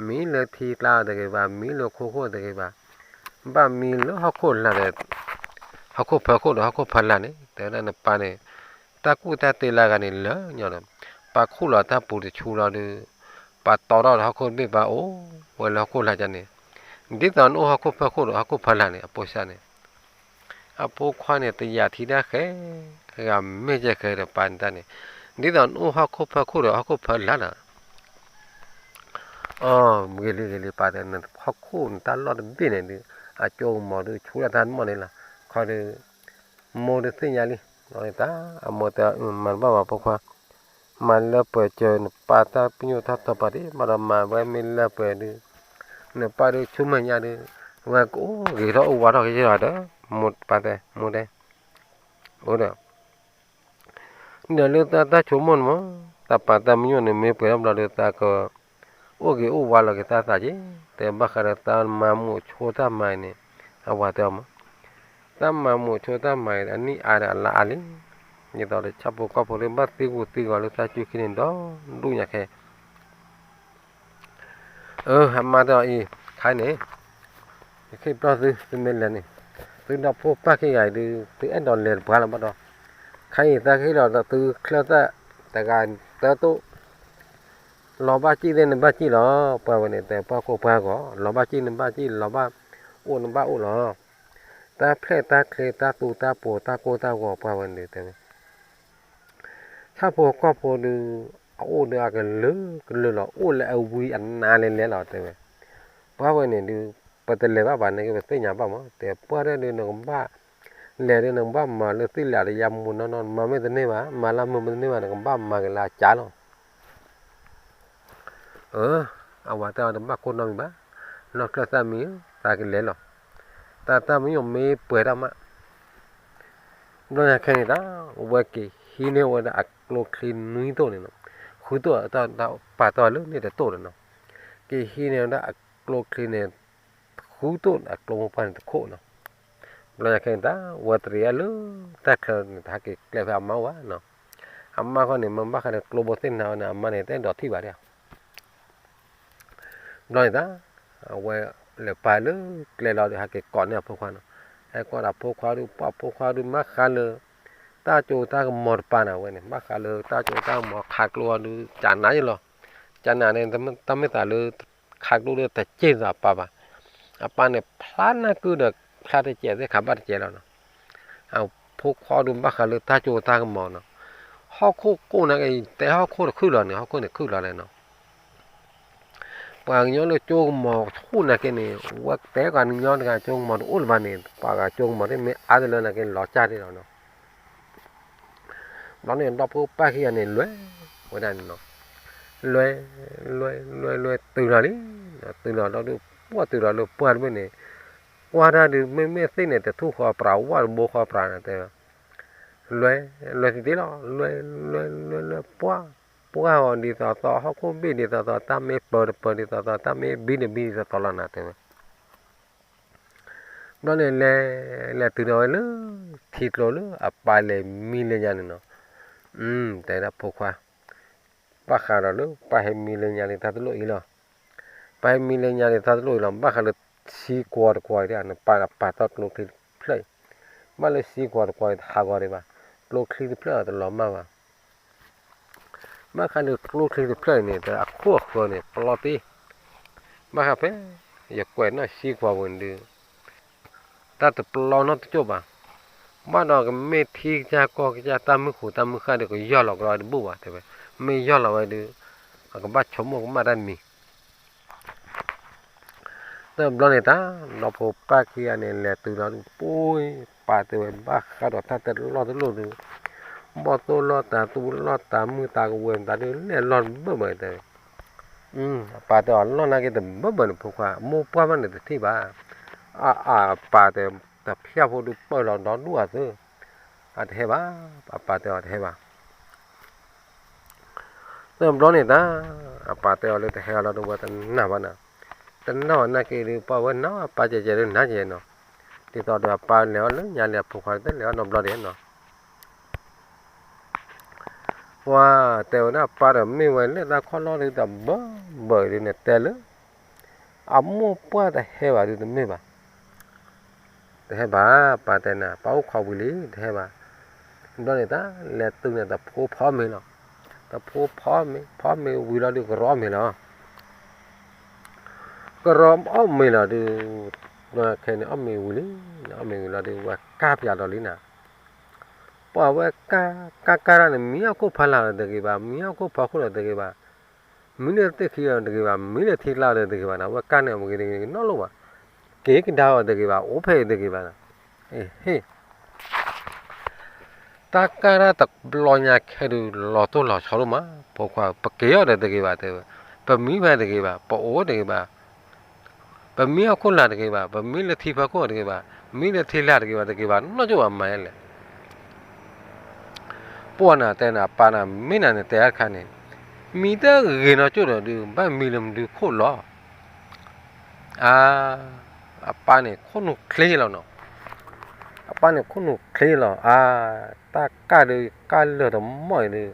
မံလၢထံကျါအီၤတဂ့ၤဘၣ် မံလၢခိခိၣ်တဂ့ၤဘၣ်, ဘၣ်မံလၢဟီၣ်ခိၣ်လာ်ဒီး ဟီၣ်ခိၣ်ဖၢခိၣ်ဒီးဟီၣ်ခိၣ်ဖၢလာ်န့ၣ် တဲဝဲဒၣ်နပၢ်န့ၣ် တၢ်ကူၣ်တၢ်တ့လၢအဂၤန့ၣ်လၢာ်ညီဒီး ပၢ်ခူၣ်လီၤတၢ်ပူၤတဆူလီၤဒုး, ပၢ်တီထီၣ်ဒီးဟီၣ်ခိၣ်တဘ့ၣ်ပၢ်အိၣ်ဝဲလၢဟီၣ်ခိၣ်လာ်ကန့ၣ်, ဒ်သိးနအိၣ်ဟီၣ်ခိၣ်ဖၢခိၣ်ဒီးဟီၣ်ခိၣ်ဖၢလာ်န့ၣ် အဖိစၢ်န့ၣ်, အဖိခွါန့ၣ် တယာ်ထံတၢ်ဃဲ, ဂၤမ့ၢ်ကဲဃဲဒီးပၢ်န့ၣ်တၢ်န့ၣ်, ဒ်သိးနအိၣ်ဟီၣ်ခိၣ်ဖၢခိၣ်ဒီးဟီၣ်ခိၣ်ဖၢလာ်ဒီး အဂ့ၤလံဂ့ၤလံ ပၢ်တဲ နဟီၣ်ခိၣ်နတၢ်လီၢ်တဘ့ၣ်န့ၣ်ဒုး အကၠိကမီၤဒုးဆူလၢတၢ်မီၢ်န့ၣ်လီၤ, ခီဒုး မိၢ်ဒုးသ့ၣ်ညါလံ, တၢ်အမိၢ်တဲ မၤတဘၣ်ဘၣ်ဖိခွါ, မၤလၢပှဲၤစၢၤနပၢ်တၢ်ပညိၣ်တၢ်တီၤပာ်ဒံး ဘၣ်ဒီးမၤဝဲမ့ၢ်လၢပှဲၤဒုး, နပၢ်ဒုးဆူမဲာ်ညါဒုး, ဝဲကအိၣ်ဂ့ၤထီၣ်အိၣ်ဝါထီၣ်က့ၤဒီး မိၢ်ပၢ်တဲ မိၢ်တဲ, အိၣ်ဒီး ဒီးလၢတၢ်ဆိကမိၣ်န့ၣ်မး, တၢ်ပာ်တၢ်ပညိၣ်န့ၣ် မ့ၢ်ပှဲၤထီၣ်ဘျီဒီး သးကအိၣ်ဂ့ၤအိၣ်ဝါလီၤက့ၤသးသးက့, တဲဘၣ်ဃးဒီးတၢ်မၤမုာ်ဆိတၢ်မၤအံၤန့ၣ်, အဝၤတဲအီၤမး, တၢ်မၤမုာ်ဆိတၢ်မၤအံၤ အနံၣ်အါဒီးအလါအါလံ, ဒ်သိးဒီးဆၣ်ဖိကီၢ်ဖိလၢဘၣ်သံကွံာ်သံဂီၤလၢသးစုခံန့ၣ်ဒီးဒူၣ်ညါခဲ အၢ အမါတဲအီၤအံၤ, ခါန့ၣ်, ယကဟ့ၣ်ပျီသု သုမ့ၢ်လဲၤန့ၣ်, သုဒီဖိပၢ်ခံဂၤအံၤဒုး သုအဲၣ်ဒိးလဲၤတပှၢ်လီၤဘၣ်ဒီး, ခါအံၤသးကဟ့ၣ်လီၤဒီးသုချၢၣ်သၣ်တဂၤတၢတိၣ်, လီၤဘၣ်စံၣ်သ့ၣ်နဘၣ်စံၣ်လီၤ, ပှၢ်ဝဲန့ၣ် တဲပှၢ်ခိၣ်ပှၢ်ဂီၤ လီၤဘၣ်စံၣ်နဘၣ်စံၣ် လီၤဘၣ်အိၣ်နဘၣ်အိၣ်လီၤ, တၢ်ဖျဲၣ်တၢ်ချ့တၢ်သူတၢ်ပိၤ တၢ်ကိၢ်တၢ်ဂီၤ ပှၢ်ဝဲန့ၣ်တဲဝဲ ဆၣ်ဖိကီၢ်ဖိဒုး အအိၣ်ဒီးအကလုာ်ကလုာ်လီၤ အိၣ်လၢအဝံအနါလဲၤလဲၤလီၤတဲဝဲ, ပှၢ်ဝဲန့ၣ်ဒုး ပတလဲၤဘၣ်ဘၣ်န့ၣ်က့ ပသ့ၣ်ညါဘၣ်မး တဲပှၢ်ဒၣ်ဒုး နကဘၣ်လဲၤဒုး နကဘၣ်မၤလၢသ့ၣ်လၢအတယါမူနီၢ်နီၢ် မၤမ့ၢ်တန့ၢ်ဘၣ် မၤလၢမုာ်မ့ၢ်တန့ၢ်ဘၣ် နကဘၣ်မၤက့ၤလၢအကၢ်လီၤ အဝၤတၢ်အီၤတဘၣ်ကိၢ်နီတမံၤဘၣ်, နီၢ်ချၢၣ်သၣ်မံ သးကလဲၤလီၤ, တၢ်တၢ်မံယိၣ်မ့ၢ်ပှဲၤတၢ်မး, ဘျီညါခဲန့ၣ်တၢ်, ဝဲက့ၤဟံးန့ၢ်ဝဲဒၣ်အကျိချံနွံတိၢ်န့ၣ်နီၤ, ဃုတိၢ်တၢ်ပာ်တၢ်လၢန့ၣ်တတိၢ်န့ၣ်နီၤ, က့ၤဟံးန့ၢ်ဝဲဒၣ်အကျိချံန့ၣ် ဃုတိၢ်အကျိမိၢ်ပှၢ်န့ၣ်တခိၣ်နီၤ, ဘျီညါခဲန့ၣ်တၢ် ဝဲတရံးအလၢတၢ်ချၢန့ၣ် တဟဲက့ၤကျဲဖဲအမါအိၣ်ဘၣ်နီၤ, အမါခီန့ၣ် မ့ၢ်ဘၣ်ဃးဒီးကျိဘိသ့ၣ်နါဝဲန့ၣ် အမါန့ၣ် တအဲၣ်ဒိးထံၣ်ဘၣ်ဒၣ် ဘျီန့ၣ်တၢ်, အဝဲလဲၤပာ်လၢကျဲလီၤဒီး ဟဲက့ၤကိးန့ၢ်အဖိခွါနီၤ, ဟဲကိးဒီးဖိခွါဒုး ပှၢ်ဖိခွါဒုး မၤဃါလၢ တၢ်ကၠိတၢ်ကမီၤတပၤန့ၣ် အဝဲန့ၣ် မၤဃါလၢတၢ်ကၠိတၢ်ကမီၤ ခးကျိအီၤဒုး ကနၤယလီၤ, ကနၤန့ၣ် တၢ်မ့ၢ်သးလၢ ခးကျိဒုးတစ့ၢ်သးပၢ်ဘၣ်, အပၢ်န့ၣ် ဖျါနၢ်ကုဒီး ဖျါတစဲးသ့ၣ်ခးဘၣ်တစဲးလီၤနီၤ အဖိခွါဒုးဘၣ်ဃးလၢတၢ်ကၠိတၢ်ကမီၤနီၤ, ဟီၣ်ခိၣ်ကိၢ်နာ်က့ တဲဟီၣ်ခိၣ်တခုၣ်လီၤန့ၣ် ဟီၣ်ခိၣ်န့ၣ်ခုၣ်လီၤလဲၣ်နီၤ, ပှၤကညီလၢကၠိကမီၤဆူၣ်နာ်က့န့ၣ် ဝဲတဲပှၤကညီတဂၤကၠိကမီၤတအိၣ်လၢၤဘၣ်န့ၣ် ပှၤဂၤကၠိကမီၤသ့ၣ်မ့ၢ်အါတလၢနာ်က့ လီၤစၢ်သ့ၣ်လီၤနီၤ, ဘျီန့ၣ် ဒီဖိပၢ်ခံဂၤန့ၣ် လဲၤဝဲဒၣ်န့ၣ်နီၤ, လဲၤ လဲၤ လဲၤ လဲၤ တုၤလီၤလံ, တုၤလီၤဒီး ပှၢ်တုၤလီၤလၢပှၢ်တဘ့ၣ်န့ၣ်, ကွၢ်တၢ်ဒုး မ့မ့ၢ်သ့ၣ်န့ၣ် တထူၣ်ဃီပြး ဝၣ်တဘိဃီပြးန့ၣ်တဲ, လဲၤ လဲၤတသ့လီၤ, လဲၤ လဲၤ လဲၤ လဲၤ ပှၢ်, ပှၢ်အီၤဒ်သိးသိး ဟီၣ်ခိၣ်ဘ့ၣ်ဒ်သိးသိး တၢ်မ့ၢ်ပၢၤတပၢၤဒ်သိးသိး တၢ်မ့ၢ်ဘံတဘံဒ်သိးသိးလီၤနၤတဲဝဲ. ဘျီန့ၣ်လဲၤ လဲၤတုၤဒီးဝဲလၢ ထံကျိလၢအပၢ်လဲၤမံလၢညါန့ၣ်နီၤ, တဲဒၣ်ဖိခွါ, ဘၣ်ဃးဒီးလၢပၢ်ဟဲမံလၢညါလံတၢ်တလိၣ်အံၤလီၤ, ပၢ်ဟဲမံလၢညါလံတၢ်တလိၣ်အံၤလီၤ, ဘၣ်ဃးလၢ ဆံကွီၤတကွီၤအံၤ နပၢ်ပာ်ထီၣ်ကျိချံတဖျၢၣ်အံၤ, ဘၣ်လၢဆံကွီၤတကွီၤအံၤ တဟးဂီၤဒံးဘၣ်, ကျိချံတဖျၢၣ်အံၤတလီၤမၢ်ဘၣ် ဘၣ်ဃးလၢကျိချံတဖျၢၣ်အံၤန့ၣ် တၢ်အခိၣ်အဃၢၤန့ၣ် ပလီတ့ၢ်, ဘၣ်ဃးဖဲ ယကွဲးနီၣ်ဆံကွီၤပူၤန့ၣ်ဒုး တၢ်တပလီနီတကၠိၢ်ဘၣ်, ဘၣ်ဒီးကမ့ၢ်ထံကစၢ်ကီၢ်ကစၢ် တၢ်မုၢ်ဃူတၢ်မုၢ်ဃၢ်ဒီး ကယီၢ်လီၤကဒီးဝဲတဘူၣ်ဘၣ်တဲဝဲ, မ့ၢ်ယီၢ်လီၤဝဲဒုး အကဘၣ်ဆိကမိၣ်ကမၣ်တၢ်မံၤ တဘျီန့ၣ်တၢ် ဒီဖိပၢ်ခံဂၤန့ၣ် လဲၤတုၤလီၤဒုး ပှၤပာ်တဲဝဲ ဘၣ်ဃးဒီးတၢ်တလီၢ်တလီၢ်ဒုး, ဘီၣ်သိၣ်လီၢ်တၤသူလီၢ်တၤမုၢ်တၤကဝဲၤမတၤဒုး လဲၤလီၢ်တဘၢၣ်ဘၢၣ်တဲဝဲ, အပၢ်တဲအီၤ လီၢ်နာ်က့တဘၢၣ်ဘၢၣ်န့ၣ် ဖိခွါ မိၢ်ပှၢ်မးန့ၣ်တထံၣ်ဘၣ်, အအပၢ်တဲ တဖျၢၣ်ဖိဒုးပၢၢ်လီၤဒီဒူၣ်အသု, အတဟဲဘၣ်, အပၢ်တဲအီၤတဟဲဘၣ် တဘျီန့ၣ်တၢ် အပၢ်တဲအီၤလၢတဟဲအီၤလီၤဒုး ဝဲတနာ်ဘၣ်နၤ, တနာ်အီၤနာ်က့ဒုး ပှၤဝဲနၤ အပၢ်ကဲကဲဒုး နၤကဲနီၤ, ဒ်သိးဒီးအပၢ်လဲၤအီၤလၢညါလံ အဖိခွါတလဲၤအီၤနီတဘျီဒံးနီၤ, ပှၤတဲဝဲဒၣ်ပၢ်ဒီး မ့ၢ်ဝဲလၢတၢ်ခီၣ်လီၢ်ဒုး တဘၢၣ်ဘၢၣ်ဒုး နတဲလၢ အမိၢ်ပှၢ်တဟဲဘၣ်ဒုး တမ့ၢ်ဘၣ် တဟဲဘၣ် ပၢ်တဲနၤ ပၢ်အိၣ်ခိးဝံၤလံ တဟဲဘၣ်, ဘျီန့ၣ်တၢ် လဲၤတုၤန့ၣ် တဖိဖီမ့ၤလီၤ, တဖိဖီမ့ၤ ဖီမ့ၤဝံၤလီၤဒုး ကရီအီၣ်မ့ၤလီၤ, ကရီအီၣ်မ့ၤလီၤဒုး, ခဲန့ၣ်အီၣ်မ့ၤဝံၤလံ, အီၣ်မ့ၤဝံၤလီၤဒုး ဝဲကၢ်ပၠးဒီးလံနၤ, ပှၤဝဲကၢ် ကၢ်ကၢ်တၢ်န့ၣ် မံအီၣ်ခိၣ်ဖီလာ်ဒီးတဂ့ၤဘၣ်, မံအီၣ်ခိၣ်ဖီခိၣ်ဒီးတဂ့ၤဘၣ်, မံလၢသ့ၣ်ခံဒီးတဂ့ၤဘၣ်, မံလၢထံကျါဒီးတဂ့ၤဘၣ်နၤ, ဝဲကၢ်န့ၣ် မ့ၢ်ဂ့ၤတဂ့ၤနီတလိၣ်ဘၣ်, က့ၤကဒါအီၤတဂ့ၤဘၣ်, အိၣ်ဖဲအံၤတဂ့ၤဘၣ်နၤ, ဟ့ၣ် တၢ်ကၢ်တၢ်တဘျီညါခဲဒုး လီၤတိၢ်လီၤဆီဒိၣ်မး, ဖိခွါ ပက့ၤအီၤဒီးတဂ့ၤဘၣ်တဲဝဲ, ပမံဖဲတဂ့ၤဘၣ်, ပအိၣ်တဂ့ၤဘၣ်, ပမံအီၣ်ခိၣ်လာ်တဂ့ၤဘၣ်, ပမံလၢထံဖီခိၣ်တဂ့ၤဘၣ်, မံလၢထံလာ်တဂ့ၤဘၣ်, တဂ့ၤဘၣ်နီတကၠိၢ်ဘၣ် မၤလဲၣ် ပှၤနၤတဲနၤ ပၢ်နၤ မ့ၢ်နၤနတဲအါတခါန့ၣ်, မံတဂ့ၤနီတကၠိၢ်ဒီးဒုး ဘၣ်မံလၢမနုၤခိၣ်လီၤ, အါ, အပၢ်န့ၣ်ခိၣ်နူာ်ချ့လီၤနီၤ, အပၢ်န့ၣ်ခိၣ်နူာ်ချ့လီၤ, အါ, တၢ်ကၢ်ဒုး ကၢ်လၢာ်တမီၢ်အံၤဒုး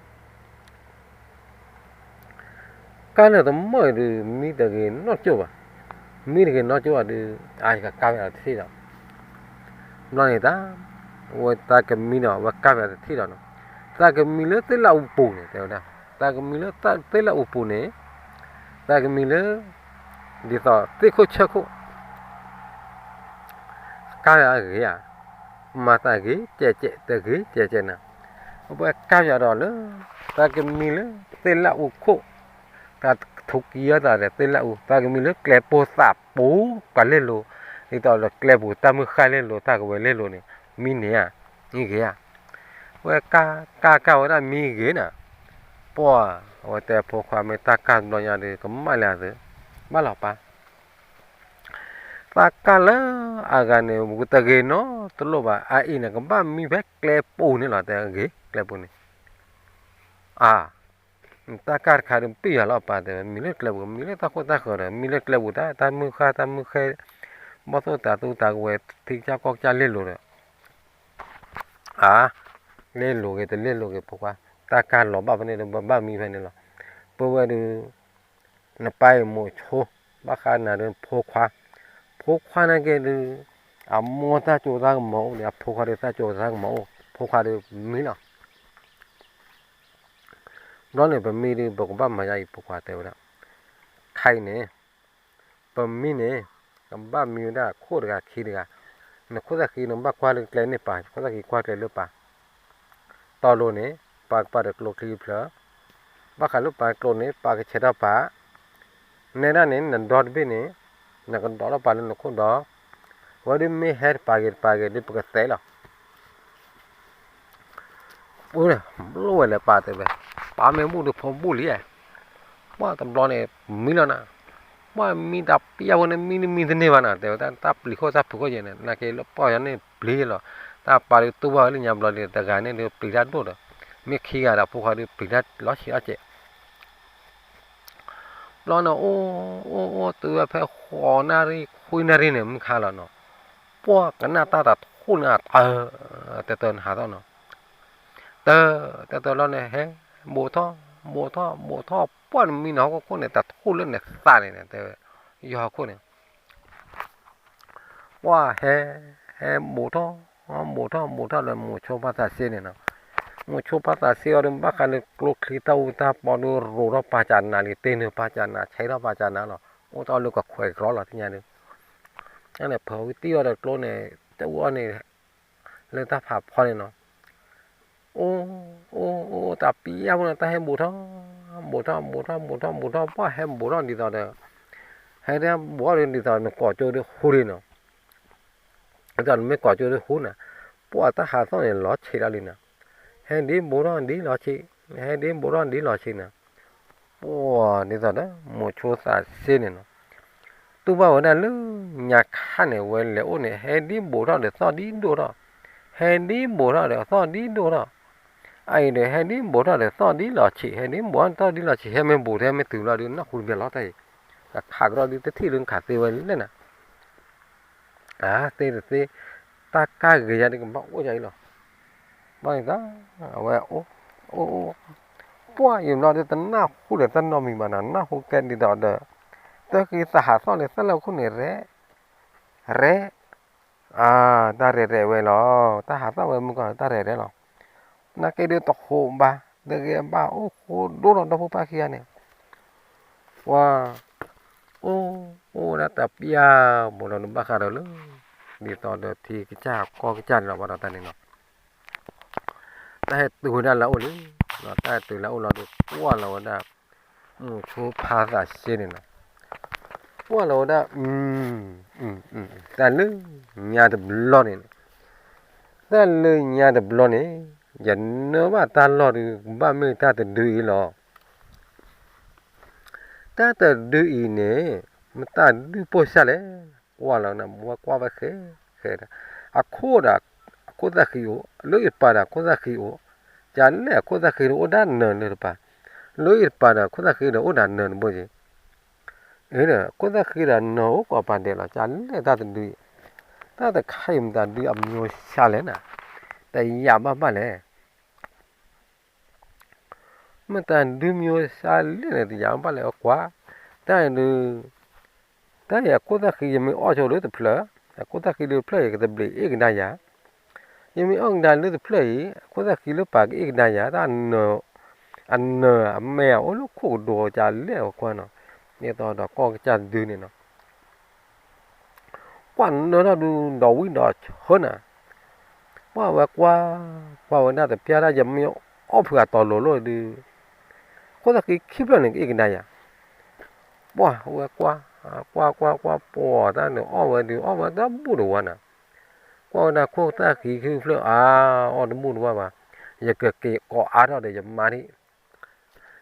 ကၢ်လၢာ်တမီၢ်အံၤဒုး မံတဂ့ၤနီတကၠိၢ်ဘၣ်, မံတဂ့ၤနီတကၠိၢ်ဘၣ်ဒုး အါ ယကကၢ်ဝဲအီၤတထံၣ်ဒီး, ဘျီန့ၣ်တၢ်, ဝဲတၢ်ကမံဒီး ဝဲကၢ်ဝဲအီၤတထံၣ်ဒီးနီၤ, တၢ်ကမံလၢသ့ၣ်လၣ်အူပူၤန့ၣ် တဲဝဲဒၣ်, တၢ်ကမံလၢသ့ၣ်လၣ်အူပူၤန့ၣ်, တၢ်ကမံလၢ ဒ်သိးသ့ၣ်ခိၣ်ဆၢခိၣ် ကၢ်ဝဲအဂ့ၤဧါ, မၤသးဂ့ၤကဲးကဲး တဂ့ၤကဲးကဲးနၤ, အဝဲကၢ်ယၤဒီးလၢ တၢ်ကမံလၢသ့ၣ်လၣ်အူခိၣ်, တၢ်ထူကံယီသးဒီးသ့ၣ်လၣ်အူ, တၢ်ကမံလၢကျဲပိၢ်သးပူၤ ပှၤလဲၤလိၤ, ဒ်သိးဒီးကျဲပူၤတၢ်မုၢ်ဃၢ်လဲၤလိၤ တၢ်ကဝဲၤလဲၤလိၤန့ၣ် မံန့ၢ်ဧါ, မံဂ့ၤဧါ, ဝဲကၢ်ကၢ်ကၢ်ဝဲဒၣ်မံဂ့ၤနၤ, ပှၤ, အဝဲတဲဖိခွါမ့ၢ်တၢ်ကၢ်တဘျီညါဒီး ကမၣ်လၢအသု, ဘၣ်လီၤပၢ် တၢ်ကၢ်လၢအဂၤန့ၣ် တဂ့ၤနီတလိၣ်ဘၣ်, အအံၤန့ၣ် ကဘၣ်မံဖဲကျဲပူၤန့ၣ်လီၤ, တဲဂ့ၤကျဲပူၤန့ၣ်, အါ, တၢ်ကၢ်တခါဒီးပံၢ်ယၤလီၤ ပၢ်တဲဝဲ, မံလၢကျဲပူၤ မံလၢတၢ်ခိၣ်တၢ်ဃၢၤဒီး မံလၢကျဲပူၤတၢ် တၢ်မုၢ်ဃၢ်တၢ်မုၢ်ဃဲ, ဘီၣ်သိၣ်တၤသူတၤကဝဲၤ ထံကစၢ်ကီၢ်ကစၢ်လဲၤလိၤဒီး အါ, လဲၤလိၤဂ့ၤ တလဲၤလိၤဂ့ၤ ဖိခွါ, တၢ်ကၢ်လီၤဘၣ်ဖဲန့ၣ်ဒီး ဘၣ်မံဖဲန့ၣ်လီၤ, ပဝဲဒုး နပၢ်အံၤမိၤဆိ, ဘၣ်ဃးနၤဒီးဖိခွါ, ဖိခွါန့ၣ်က့ၤဒုး, အမိၢ်တၢ်ကၠိတၢ်ကမီၤအိၣ်ဒီး အဖိခွါဒီးတၢ်ကၠိတၢ်ကမီၤအိၣ်, ဖိခွါဒီးမံလီၤ, ဘျီန့ၣ် ပမံဒုး ပကဘၣ်မၤယါအံၤ ဖိခွါတဲဝဲဒၣ်, ခါအံၤန့ၣ် ပမံန့ၣ် ကဘၣ်မံဝဲဒၣ်ခိၣ်တဂၤခံတဂၤ, နခိၣ်သၣ်ခံနဘၣ်ကွၢ်လၢကျဲန့ၣ်ပၢ်, ခိၣ်သၣ်ခံကွၢ်ကျဲလၢပၢ်, တီလိၤန့ၣ် ပၢ်ကပာ်ဒီးကျိချံဖျၢၣ်, ဘၣ်ဃးလၢပၢ်ကျိန့ၣ် ပၢ်ကဆဲးထီၣ်ပၢ်, နဲဒၣ်န့ၣ် နဒီတဘ့ၣ်န့ၣ် နကဒီးထီၣ်ပၢ်လၢနခိၣ်ဒီး, ဝဲဒုးမ့ၢ်ဟဲတပာ်ဂ့ၤတပာ်ဂ့ၤဒုး ပကသဲးလီၤ. ပှၤန့ၣ် ဘျီဝဲလဲၤပာ်တဲဝဲ, ပာ်မ့ၢ်ဘူၣ်ဒီးဖိဘူၣ်လံ, ပှၤတဘျီန့ၣ် မံလီၤနၤ, ပှၤမံတၢ်ပျၢ်ဖိန့ၣ် မံတမံတန့ၢ်ဘၣ်နၤ တဲဝဲ, တၢ်ပျံၤခိၣ်တၢ်ဖုးခိၣ်ယဲန့ၣ် နာ်က့လၢပှၢ်ယၤန့ၣ်ပျံၤလီၤ, တၢ်ပာ်ဒုးတူၢ်ဘၣ်ဝဲလၢညါဘျီဒီး တဂၤန့ၣ်ဒုးပျံၤတၢ်ဒိၣ်ဒီး, မ့ၢ်ခံဂၤဒီးဖိခွါဒုးပျံၤတၢ်လီၤဆံးအီၣ်စဲး ဘျီန့ၣ် အိၣ်အိၣ်အိၣ်တုၤဝဲဖဲဃိးနၣ်ရံၣ်ခွံနၣ်ရံၣ်န့ၣ် မုၢ်ခါလီၤနီၤ, ပှၤကနၣ်တၢ်တထူၣ်န့ၣ်အတၢ်, တၢ်တၢ်နဟးထီၣ်နီၤ, တၢ်တၢ်တၢ်လီၤန့ၣ် ဟဲဘူးထီၣ်ဘူးထီၣ်ဘူးထီၣ် ပှၢ်နမံနဟီၣ်ခိၣ်န့ၣ် တထူၣ်လၢန့ၣ်သးန့ၣ်န့ၣ် တဲဝဲ, ယဟီၣ်ခိၣ်န့ၣ် ပှၢ်ဟဲ, ဟဲဘူးထီၣ်, ဘူးထီၣ်ဘူးထီၣ်ဒီး မိၤဆိဖါသးစ့န့ၣ်နီၤ, မိၤဆိဖါသးစ့အီၤဒီး ဘၣ်ဃးလၢကျိချံတၢ်အူတၢ်ပီဒီး ရိးထီၣ်ပာ်စၢ်နးလံ တ့နုာ်ပာ်စၢ်နး ဆဲးထီၣ်ပာ်စၢ်နးလီၤ, အိၣ်တ့ၢ်လၢကခွဲးကြီလီၤ သ့ၣ်ညါဒုး, န့ၣ် ဖီဝံတံၢ်အီၤဒီးကျိန့ၣ် တၢ်အူအီၣ်န့ၣ် လၢတၢ်ဖးဖီန့ၣ်နီၤ အိၣ်, အိၣ်, အိၣ်, တၢ်ပျၢ်ဖိန့ၣ် တၢ်ဟဲဘူးထီၣ်, ဘူးထီၣ်, ဘူးထီၣ်, ဘူးထီၣ်, ဘူးထီၣ်, ပှၢ်ဟဲဘူးထီၣ်ဒ်သိးဒီး, ဟဲဒၣ်ဘူးထီၣ်ဒ်သိးနကိးကၠိဒုးဟူလံနီၤ, ဒ်သိးနမ့ၢ်ကိးကၠိဒုးဟူန့ၣ်, ပှၢ်တၢ်ဟးသီၣ်န့ၣ် လီၤဆံးဒၣ်လံနီၤ, ဟဲဒ်ဘူးထီၣ်ဒ်လီၤဆံး, ဟဲဒ်ဘူးထီၣ်ဒ်လီၤဆံးနီၤ ပှၢ်ဒ်သိးဒီး မိၤဆိသးစ့န့ၣ်နီၤ, တူၢ်ဘၣ်ဝဲဒၣ်လၢညါခါန့ၣ် ဝဲလဲၤအိၣ်န့ၣ် ဟဲဒ်ဘူးထီၣ်ဒီးသီၣ်ဒ်ဒိၣ်ထီၣ်, ဟဲဒ်ဘူးထီၣ်ဒီးသီၣ်ဒ်ဒိၣ်ထီၣ်, အအံၤဒီး ဟဲဒ်ဘူးထီၣ်ဒီးသီၣ်ဒ်လီၤဆံး, ဟဲဒ်ဘူးထီၣ်သီၣ်ဒ်လီၤဆံး, ဟဲမ့ၢ်ဘူးထဲမ့ၢ်တုၤလီၤဒုး နၢ်ဟူတဘျီလီၤတၢ်အံၤ, တခးကဒီးဒုး တထံၣ်လၢနခးသ့ဝဲလဲၣ်နၤ အသ့တသ့, တၢ်ကါဂ့ၤယၤဒ်ကဘၣ်အိၣ်ယၤအံၤလီၤ, ဘၣ်န့ၣ်သး, အဝဲအိၣ်, အိၣ်, အိၣ်, ပှၢ်ယံာ်ဘျီဒုး တနၢ်ဟူဒီးတၢ်နီတမံၤဘၣ်နီၤ, နၢ်ဟူကဲဒ်သိးဒီး, တၢ်ဃံသးဟးသီၣ်လၢသၣ်လၢခိၣ်န့ၣ်ရဲ, ရဲ, အါ, တၢ်ရဲၣ်ရဲၣ်ဝဲလီၤ, တၢ်ဟးသီၣ်ဝဲမုၢ်ကီၢ်တၢ်ရဲၣ်ရဲၣ်လီၤ, နာ်က့ဒုးတဟူးဘၣ်, တဂ့ၤဘၣ် အိၣ်ဃိဒိၣ်ထီၣ်ဒီဖိပၢ်ခံဂၤန့ၣ် ပှၤ, အိၣ်, အိၣ်ဝဲဒၣ်တၢ်ပျၢ်ဘူးလီၤဒုး ဘၣ်ဃးဒီးလၢ, ဒ်သိးဒီးထံကစၢ်ကီၢ်ကစၢ်န့ၣ်လီၤ ဘၣ်ဒီးတၢ်န့ၣ်နီၤ, တၢ်ဟဲတုၤဝဲဒၣ်လၢအအိၣ်လံ, တၢ်ဟဲတုၤလၢအအိၣ်လီၤဒုး ကွၢ်လီၤဝဲဒၣ်, မိၤဆိဖါသးစ့န့ၣ်နီၤ, ကွၢ်လီၤဝဲဒၣ်, တၢ်လၢညါတဘျီန့ၣ်, တၢ်လၢညါတဘျီန့ၣ်, ယနၢဘၣ်တၢ်လီၢ်ဒုး ကဘၣ်မ့ၢ်တၢ်တဒုအံၤလီၤ တၢ်တဒုအံၤန့ၣ် မတၤဒုးပိၢ်စၢ်လဲၣ်, ကွၢ်လီၤန့ၣ် ဝဲကွၢ်ဝဲဃဲ, ဃဲဒီး, အခိၣ်ဒီး, အခိၣ်သၣ်ဃံအိၣ်, လၢအံၤတပၤဒီးအခိၣ်သၣ်ဃံအိၣ်, ကလဲၣ်အခိၣ်သၣ်ဃံဒီးအိၣ်ဒၣ်နၢၤလၢတပၤ, လၢအံၤတပၤဒီးအခိၣ်သၣ်ဃံဒီးအိၣ်ဒၣ်နၢၤတဘိက့ၤ, အခိၣ်သၣ်ဃံဒီးနၢၤအိၣ်ကိးပၤဒဲးလီၤ, ကလဲၣ်တၢ်တဒုအံၤ, တၢ်တခါအံၤမတၤဒုးအမံၤစၢ်လဲၣ်နၤ, တယာ်ဘၣ်ဘၣ်လဲၣ် မ့ၢ်တၢ်ဒုးမံၤစၢ်လဲၣ်န့ၣ် တယာ်ဘၣ်လဲၣ်အကွၢ်, တၢ်ဒုး, တၢ်အံၤအခိၣ်သၣ်ဃံယမ့ၢ်အီၣ်ဆိလၢတဖျၢၣ်, အခိၣ်သၣ်ဃံလၢတဖျၢၣ်အံၤ ကသဘျ့းအ့ၣ်ကဒါယၤ, ယမ့ၢ်အီၣ်ကဒါလၢတဖျၢၣ်အံၤ အခိၣ်သၣ်ဃံလၢပာ်ကအ့ၣ်ကဒါယၤ, တၢ်အနၢၤ, အမဲာ်အိၣ်လၢခိၣ်ကဒိကလဲၣ်အကွၢ်နီၤ, ဒ်သိးဒီးကီၢ်ကစၢ်တဒုန့ၣ်နီၤ ကွၢ်နၢထီၣ်ဒုးဒီးဝံၤဒီးဆၢနၤ, ပှၢ်ဝဲကွၢ်, ကွၢ်ဝဲဒၣ်တပျၢ်တၢ်ယမ့ၢ်အီၣ်ဖုးအတီၤလိၤလိၤဒုး, အခိၣ်သၣ်ဃံခံဖျၢၣ်န့ၣ် ကအ့ၣ်ကဒါယၤ, ပှၢ်ဝဲကွၢ်, ကွၢ်ကွၢ်ကွၢ် ပှၢ်တၢ်န့ၣ်အီၣ်ဝဲဒုး အီၣ်ဝဲတဘူၣ်တဝါနၤ, ကွၢ်ဝဲဒၣ်ခိၣ်သၣ်ဃံခံဖျၢၣ် အါ, အီၣ်တဘူၣ်တဝါဘၣ်, ယကက့ၤကိးအါထီၣ်ဒီးယမါဒံး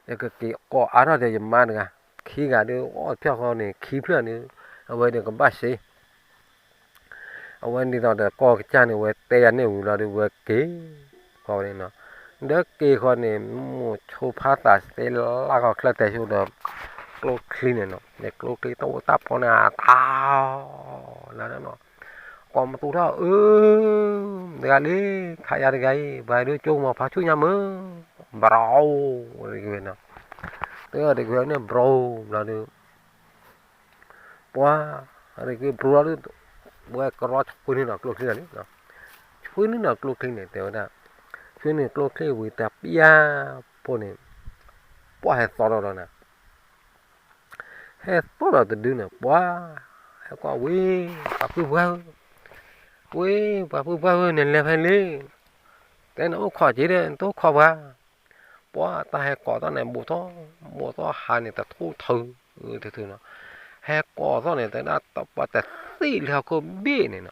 ယကက့ၤကိးအါထီၣ်ဒီးယမါတဂၤ, ခံဂၤဒုးအီၣ်ဖျၢၣ်ဃီန့ၣ် ခံဖျၢၣ်န့ၣ်, အဝဲဒုးကဘၣ်စ့, အဝဲဒ်သိးဒီးကီၢ်ကစၢ်န့ၣ် ဝဲတဲယၤန့ၣ်ဝံၤလီၤဒုး ဝဲက့ၤ, ဃီန့ၣ်နီၤ, ဒီးက့ၤဃီန့ၣ် မိၤဆိဖါသးစ့လၢကီၢ်ချၢတဲဆိဒီး, ကျိချံန့ၣ်နီၤ, ကျိချံတၢ်အိၣ်တၢ်ဖီန့ၣ် အတၢ်, လၢနီၤ ကိးမတူထီၣ်အၢ, တဂၤလံ, ခးယၤတဂၤအံၤ ပှၤဒုးကၠိမီၤဖးဆူညါမၢ်, ဘြီ, တဂၤန့ၣ်, တဂၤတဂၤန့ၣ် ဘြီဘျီဒုး, ပှၤ, တဂၤဘြီဒုး, ဝဲကရီဆှၢန့ၢ်နီၤကျိချံလံ, ဆှၢန့ၢ်နီၤကျိချံန့ၣ် တဲဝဲဒၣ်, ဆှၢန့ၢ်ကျိချံဝံၤတပျၢ်ဖိန့ၣ်, ပှၤဟဲသီၣ်ဒီးလီၤနၤ ဟဲသီၣ်ဒီးတဒုန့ၣ် ပှၤ, ဟဲကွၢ်ဝံၤ, ပှၤဖုပှၢ်ဧၢ, ဝံၤ, ပှၤဖုပှၢ်ဧၢ နလဲၤဖဲလဲၣ်, တဲနအိၣ်ခိးက့ၤဒီး နတအိၣ်ခိးပှၤ, ပှၤတၢ်ဟဲကိးသီၣ်န့ၣ် ဘူးထီၣ်, ဘူးထီၣ်ဟးန့ၣ် တထူၣ်ထုး, ထုးထုးနီၤ, ဟဲကိးသီၣ်န့ၣ် တဲဒၣ်ပှၤတသ့လၢဟီၣ်ခိၣ်ဘ့ၣ်န့ၣ်နီၤ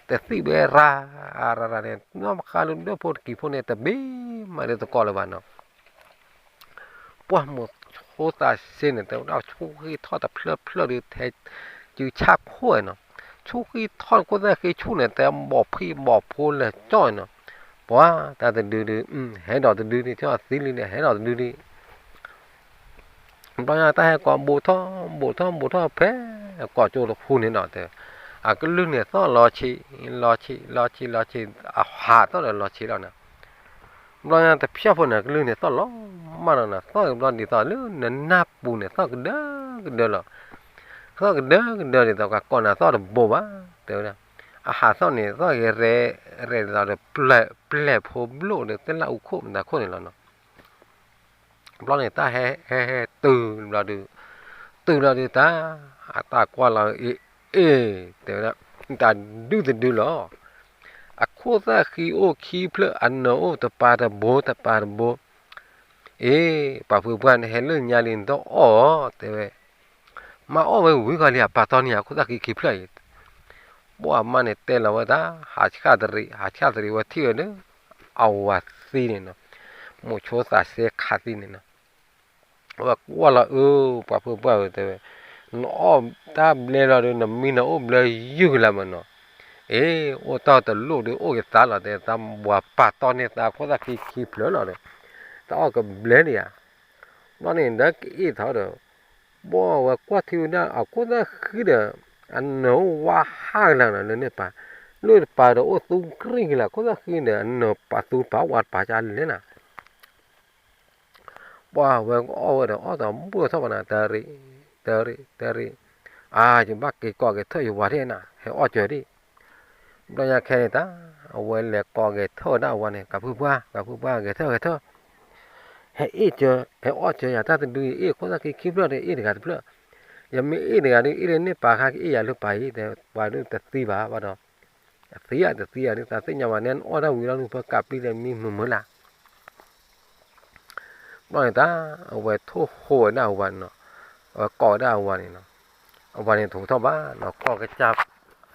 တသံၣ်ဘဲရၤရၤရၤန့ၣ် နီၢ်မဃါလၢဒွဲၣ်ဖိတကံၤဖိန့ၣ် တဘ့ၣ်မးဒ်သကိးလၢၤဘၣ်နီၤ. ပှၢ်မိၢ်ဆိသးစ့န့ၣ် တဲဝဲဒၣ်ဆူၣ်ဃံထီၣ်တဖျၢၣ်ဖျၢၣ်ဒုး ထဲစုဆၣ်ခိၣ်နီၤ, ဆူၣ်ဃံထီၣ်ခိၣ်သၣ်ဃံဆူၣ်န့ၣ် တဲဘီၣ်ဖံးဘီၣ်ဖိလဲၤကၠီၣ်နီၤ, ပှၤတၢ်တဒုဒုး ဟဲဒီးတဒုဒုး ထီၣ်သံလံန့ၣ် ဟဲဒီးတဒုဒုး ဘျီညါတၢ်ဟဲကိးဘူးထီၣ်ဘူးထီၣ်ဘူးထီၣ်ဖဲ ကိးကၠိတဃူန့ၣ်နီၤ တဲ, အကလုၢ်န့ၣ်သီၣ်လီၤဆံး လီၤဆံး လီၤဆံး လီၤဆံး အဟးသီၣ်ဒီးလီၤဆံးလီၤနီၤ. ဘျီညါတဖျၢၣ်ဖိန့ၣ် အကလုၢ်န့ၣ်သီၣ်လီၤမးလီၤနီၤ, သီၣ်ကဘျီဒ်သိးလၢနနၢ်ပူၤန့ၣ် သီၣ်ကဒၢကဒၢလီၤ, သီၣ်ကဒၢကဒၢဒ်သိး ကကိးနၤသီၣ်တဘိဘၣ် တဲဝဲဒၣ်, အဟးသီၣ်န့ၣ် သီၣ်ဂဲၤရဲၣ်ရဲၣ်ဒ်သိးဒီး ပျဲၢ်ဖိဘျိၣ်ဒီးသ့ၣ်လၣ်အူခိၣ်မတၤခိၣ်န့ၣ်လီၤနီၤ. ဘျီန့ၣ် တၢ်ဟဲဟဲဟဲတုၤဘျီဒုး, တုၤဘျီဒုးတၢ်, အတၢ်ကွၢ်လီၤအ့ၣ်အ့ၣ် တဲဝဲဒၣ်, တၢ်ဒုတဒုလီၤ. အခိၣ်သၣ်ဃံအိၣ်ခံဖျၢၣ် အနၢၤအိၣ်တပၤတဘိတပၤတဘိ, အ့ၣ် ပှၤဖုပှၢ်န့ၣ် ဟဲလၢညါလံ နတအီၣ်အီၤ တဲဝဲ, မ့ၢ်အီၣ်ဝဲဝံၤဃီလံ အပာ်တီန့ၢ်ယၤ အခိၣ်သၣ်ဃံခံဖျၢၣ်အံၤ, ပှၢ်မါန့ၣ်တဲလီၤဝဲတၢ် ဟးဆှၣ်တရံး ဟးဆှၣ်တရံးဝဲထံၣ်ဝဲဒီး အဝၤသံန့ၣ်နီၤ, မိၢ်ဆိသးစ့ခးသံန့ၣ်နီၤ. အဝဲကွၢ်လီၤအၢ ပှၤဖုပှၢ်ဧၢ တဲဝဲ, နအီၣ်တၢ်ဘျဲလီၤဒီး နမံနအိၣ်ဘျၢယုၢ်ကလၤမးနီၤ, အ့ၣ် အိၣ်တၢ်တလိၣ်ဒီး အိၣ်က့ၤသးလီၤ တဲ တၢ်ဝၤပာ်တီန့ၢ်သးခိၣ်သၣ်ခံခံဖျၢၣ်လီၤဒီး တၢ်အီၣ်ကဘျဲဒံးဧါ. ဘျီန့ၣ် ဒီးကအ့ၣ်ထီၣ်ဒီး ဘီဝဲကွၢ်ထံဝဲဒၣ် အခိၣ်သၣ်ဃံဒီး အနၢၤအိၣ်ဝါဟးကလၤနီၤ လၢန့ၣ်ပၤ, လၢတပၤဒီးအိၣ်သူကရံၣ်ကလၤ ခိၣ်သၣ်ဃံဒီး အနၢၤပာ်သူပာ်ဝါတပၤကလဲၣ်နၤ. ပှၢ်ဝဲကအီၣ်ဝဲဒီး အီၣ်တဘူၣ်ထီၣ်ဘၣ်နၤ တရံး တရံး တရံး, အါ ယဘၣ်က့ၤကိးက့ၤထၢၣ်ယဝၤဒၣ်နၤ ဟဲအီၣ်စၢၤဒံး. ဘျီညါခဲန့ၣ်တၢ် အဝဲလဲၤကိးက့ၤထၢၣ်ဝဲဒၣ်အဝၤန့ၣ် ကးဖုပှၢ် ကးဖုပှၢ် ဂဲၤထၢၣ်ဂဲၤထၢၣ်, ဟဲအ့ၣ်စၢၤ ဟဲအီၣ်စၢၤယၤတၢ်တဒုအံၤ အ့ၣ်ခိၣ်သၣ်ခံခံဖျၢၣ်ဒီး အ့ၣ်တဂၤတဖျၢၣ်, ယမ့ၢ်အ့ၣ်တဂၤဒီး အ့ၣ်လၢန့ၣ်ပာ်ခါ ကအ့ၣ်ယၤလၢပာ်အံၤ တဲပှၤဒုးတသံဘၣ်ဘၣ်ဒီး အသံဧါတသံဧါဒုး သးသ့ၣ်ညါဘၣ် နဲနအီၣ်တၢ်ဝံၤလီၤဒုး ပကးပျံၤဒီးမံမုာ်မုာ်လၢ် ဘျီန့ၣ်တၢ် အဝဲထိၣ်ဟိးဝဲဒၣ်အဝၤန့ၣ်နီၤ, အဝဲကိးဝဲဒၣ်အဝၤန့ၣ်နီၤ, အဝၤန့ၣ်တဟူးထီၣ်ဘၣ်နီၤ ကိးကစၢ်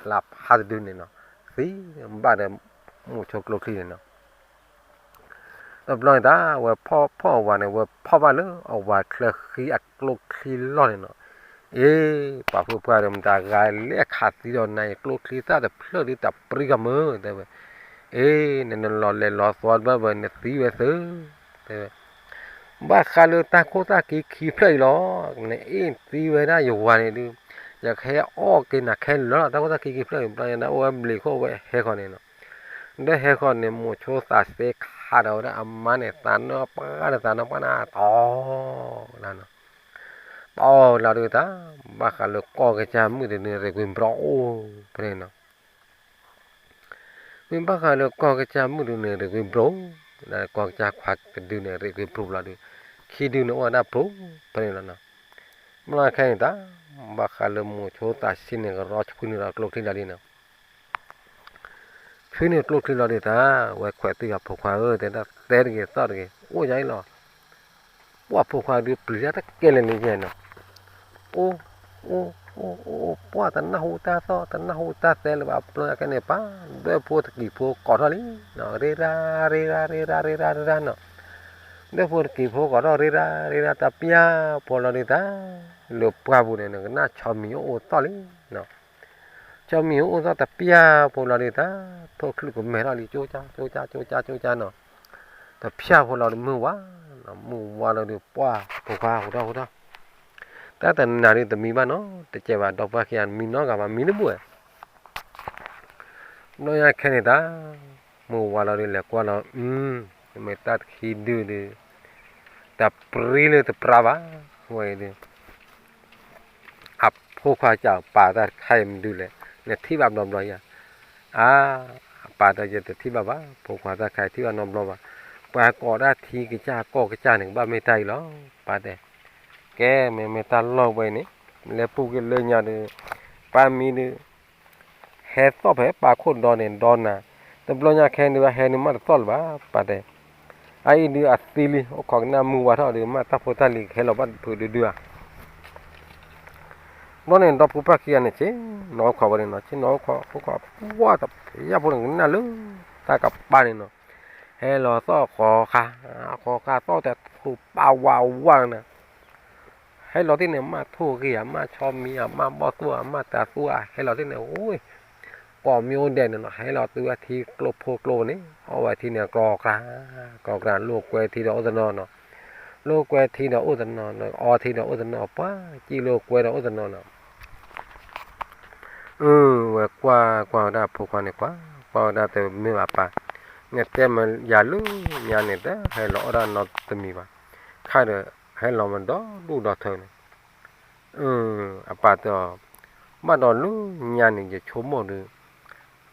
လၢဖးတဒုန့ၣ်နီၤ, သံဘၣ်ဒီး မိၢ်ဆိကျိချံန့ၣ်နီၤ. တဘျီန့ၣ်တၢ် အဝဲဖီၣ်ဖီၣ်အဝၤန့ၣ် အဝဲဖီၣ်ဘၣ်လၢအဝၤချၢဃံအကျိချံလီၢ်န့ၣ်နီၤ, အ့ၣ် ပှၤဖုပှၢ်ဒီး မတၤဂၤလဲၣ်ခးသံဒီးနၤ ယကျိချံသၣ်တဖျၢၣ်ဒုးတပျံၤကမၢ တဲဝဲ, အ့ၣ် နနလီၤလဲၤလီၤသွါဘၣ်ဘၣ် နသံဝဲသု တဲဝဲ, ဘၣ်ဃးလၢတၢ်ခိၣ်သၣ်ခံခံဖျၢၣ်အံၤလီၤ, နအ့ၣ်သံဝဲဒၣ်ယဝၤန့ၣ်ဒုး, ယကဟဲအီၣ်က့ၤနၤခဲလၢာ်လီၤ တၢ်ခိၣ်သၣ်ခံခံဖျၢၣ်အံၤ ဘျီညါဒၣ်အိၣ်ဝဲဘျံးခိၣ်ဝဲဟဲဃီန့ၣ်နီၤ, ဒီးဟဲဃီန့ၣ် မိၢ်ဆိသးစ့ခးဒီးဝဲဒၣ်အမါန့ၣ် သးနၢ်ပှၢ်န့ၣ် သးနၢ်ပှၢ်န့ၣ် တီၤလီၤနီၤ, တီၤလီၤဒုးတၢ် ဘၣ်ဃးလၢကီၢ်ကစၢ်မုၣ်တဒုန့ၣ် ရ့ကွံာ်ဘြီအိၣ်ဖဲန့ၣ်နီၤ မ့ၢ်ဘၣ်ဃးလၢကီၢ်ကစၢ်မုၣ်တဒုန့ၣ် ရ့ကွံာ်ဘြီ, ကီၢ်ကစၢ်ခွါတဒုန့ၣ် ရ့ကွံာ်ဘြီလီၤဒုး, ခံဒုန့ၣ်အိၣ်ဝဲဒၣ်ဘြီဖဲန့ၣ်လီၤနီၤ, ဘျီခဲန့ၣ်တၢ် ဘၣ်ဃးလၢမိၢ်ဆိသးစ့န့ၣ် ကရီဆူဖုနုာ်ဒီးကျိချံလီၤဒုးနီၤ, ဖုနုာ်ကျိချံလီၤဒုးတၢ် ဝဲခွဲးသံဂၤဖိခွါဧၢ တဲဒၣ်သဲတဂ့ၤသီၣ်တဂ့ၤ အိၣ်ယါအံၤလီၤ ပှၢ်ဖိခွါဒုးပျံၤတၢ်တကဲလၢာ်လၢယဲၢ်နီၤ, အိၣ် အိၣ် အိၣ် အိၣ် အိၣ် ပှၢ်တနၢ်ဟူတၢ်သီၣ် တနၢ်ဟူတၢ်သဲလၢၤဘၣ် ဘျီညါခဲန့ၣ် ပၢ်ဒွဲၣ်ဖိတကံၤဖိကိးထီၣ်လံနီၤ ရ့ရၣ် ရ့ရၣ် ရ့ရၣ် ရ့ရၣ် ရ့ရၣ်နီၤ, ဒွဲၣ်ဖိတကံၤဖိကိးထီၣ် ရ့ရၣ် ရ့ရၣ် တပျၢ်ဖိလီၤဒုးတၢ် လၢပှၢ်ပူၤန့ၣ် နကနၣ်ဆီမံၤအိၣ်အိၣ်သီၣ်လံနီၤ ဆီမံၤအိၣ်အိၣ်သီၣ်တပျၢ်ဖိလီၤဒုးတၢ် ထိၣ်ချုးကမဲထီၣ်လံ ကၠိကၠၢ် ကၠိကၠၢ် ကၠိကၠၢ် ကၠိကၠၢ်နီၤ, တပျၢ်ဖိလီၤဒုးမုၢ်ဝါနီၤ မုၢ်ဝါလီၤဒုးပှၢ်ဖိခွါဟူထီၣ်ဟူထီၣ်, တၢ်တနၤဒုးတမံဘၣ်နီၤ တကဲဘၣ် ဒီပုၢ်ဝဲၢ်ခံဂၤမံနီတဂၤဘၣ် မံတဘူၣ်ဝဲ ဘျီညါခဲန့ၣ်တၢ် မုၢ်ဝါလီၤဒုးလဲၤကွၢ်လီၤ အု မ့ၢ်တၢ်တခံဒုဒုး တပြံလၢတပြါဘၣ် ဝဲအံၤဒုး အဖိခွါစံး ပာ်တၢ်တခါအံၤမနုၤလဲၣ် နထံၣ်ဘၣ်ဘျီဘျီဧါ, အါ ပာ်တၢ်ယတထံၣ်ဘၣ်ဘၣ် ဖိခွါတၢ်တခါအံၤထံၣ်ဘၣ်နီတဘျီဘၣ်, ပှၤကိးဒၣ်ထံကစၢ်ကီၢ်ကစၢ်န့ၣ် ကဘၣ်မ့ၢ်တၢ်အံၤလီၤ ပာ်တဲ, ကဲ မ့မ့ၢ်တၢ်လီၢ်ဝဲအံၤန့ၣ် လဲၤပူၤက့ၤလၢညါဒီး ပၢ်မံဒီး ဟဲသီၣ်ဖဲပၢ်ခိၣ်ဒီန့ၣ်ဒီနၤ, တဘျီညါခဲန့ၣ် ဟဲန့ၣ်မးတသီၣ်လၢၤဘၣ် ပာ်တဲ, အအံၤဒုးအသံလံ အိၣ်ခိးကနၣ်မုၢ်ဝါထီၣ်ဒီး မ့ၢ်တၢ်ဖိတၢ်လံၤကဟဲလီၤဘၣ်တဖုဒုဒုဧါ. ဘျီန့ၣ် ဒီဖိပၢ်ခံဂၤန့ၣ် ဆ့ၣ်နီၤအိၣ်ခိးဝဲန့ၣ်နီၤ, ဆ့ၣ်နီၤအိၣ်ခိး အိၣ်ခိး ပှၢ်တပယၢ်ဖိန့ၣ် ကနၣ်လၢတၢ်ကပၤန့ၣ်နီၤ, ဟဲလီၤသီၣ်ဃီၤဃာ်, ဃီၤဃာ်သီၣ်တဲထူၣ်ပာ်ဝးဝးန့ၣ်, ဟဲလီၤသ့ၣ်န့ၣ် မ့ၢ်ထိၣ်ဂ့ၤဧါ, မ့ၢ်ဆီမံၤဧါ, မ့ၢ်ဘီၣ်သိၣ်ဧါ, မ့ၢ်တၤသူဧါ, ဟဲလီၤသ့ၣ်န့ၣ် အိၣ် ကိးမံၤအိၣ်ဒဲးန့ၣ်နီၤ, ဟဲလီၤတုၤဝဲထံကျိဖိကျိန့ၣ်, အီၣ်ဝဲထံန့ၣ် ကြီကြၢ်, ကြီကြၢ်, လိာ်ကွဲထံဒီးအိၣ်တနီၤနီၤ, လိာ်ကွဲထံဒီးအိၣ်တနီၤနီၤ, အီထံဒီးအိၣ်တနီၤ, ပှၤစံၣ်လိာ်ကွဲဒီးအိၣ်တနီၤနီၤ. အၢ ဝဲကွၢ်ကွၢ်ဝဲဒၣ်အဖိခွါန့ၣ် ကွၢ်ကွၢ်ဝဲဒၣ် တမ့ၢ်ဘၣ်ပၢ်, နတဲမ့ၢ်ယၤလၢညါန့ၣ် တဟဲလီၤအီၣ်ဒၣ်နီတမံၤဘၣ်, ခါဒီး ဟဲလီၤမၤဒီဒူၣ်ဒီထၢန့ၣ် အပၢ်တဲအီၤ, ဘၣ်ဒီးလၢညါန့ၣ် ယဆိကမိၣ်ဒီး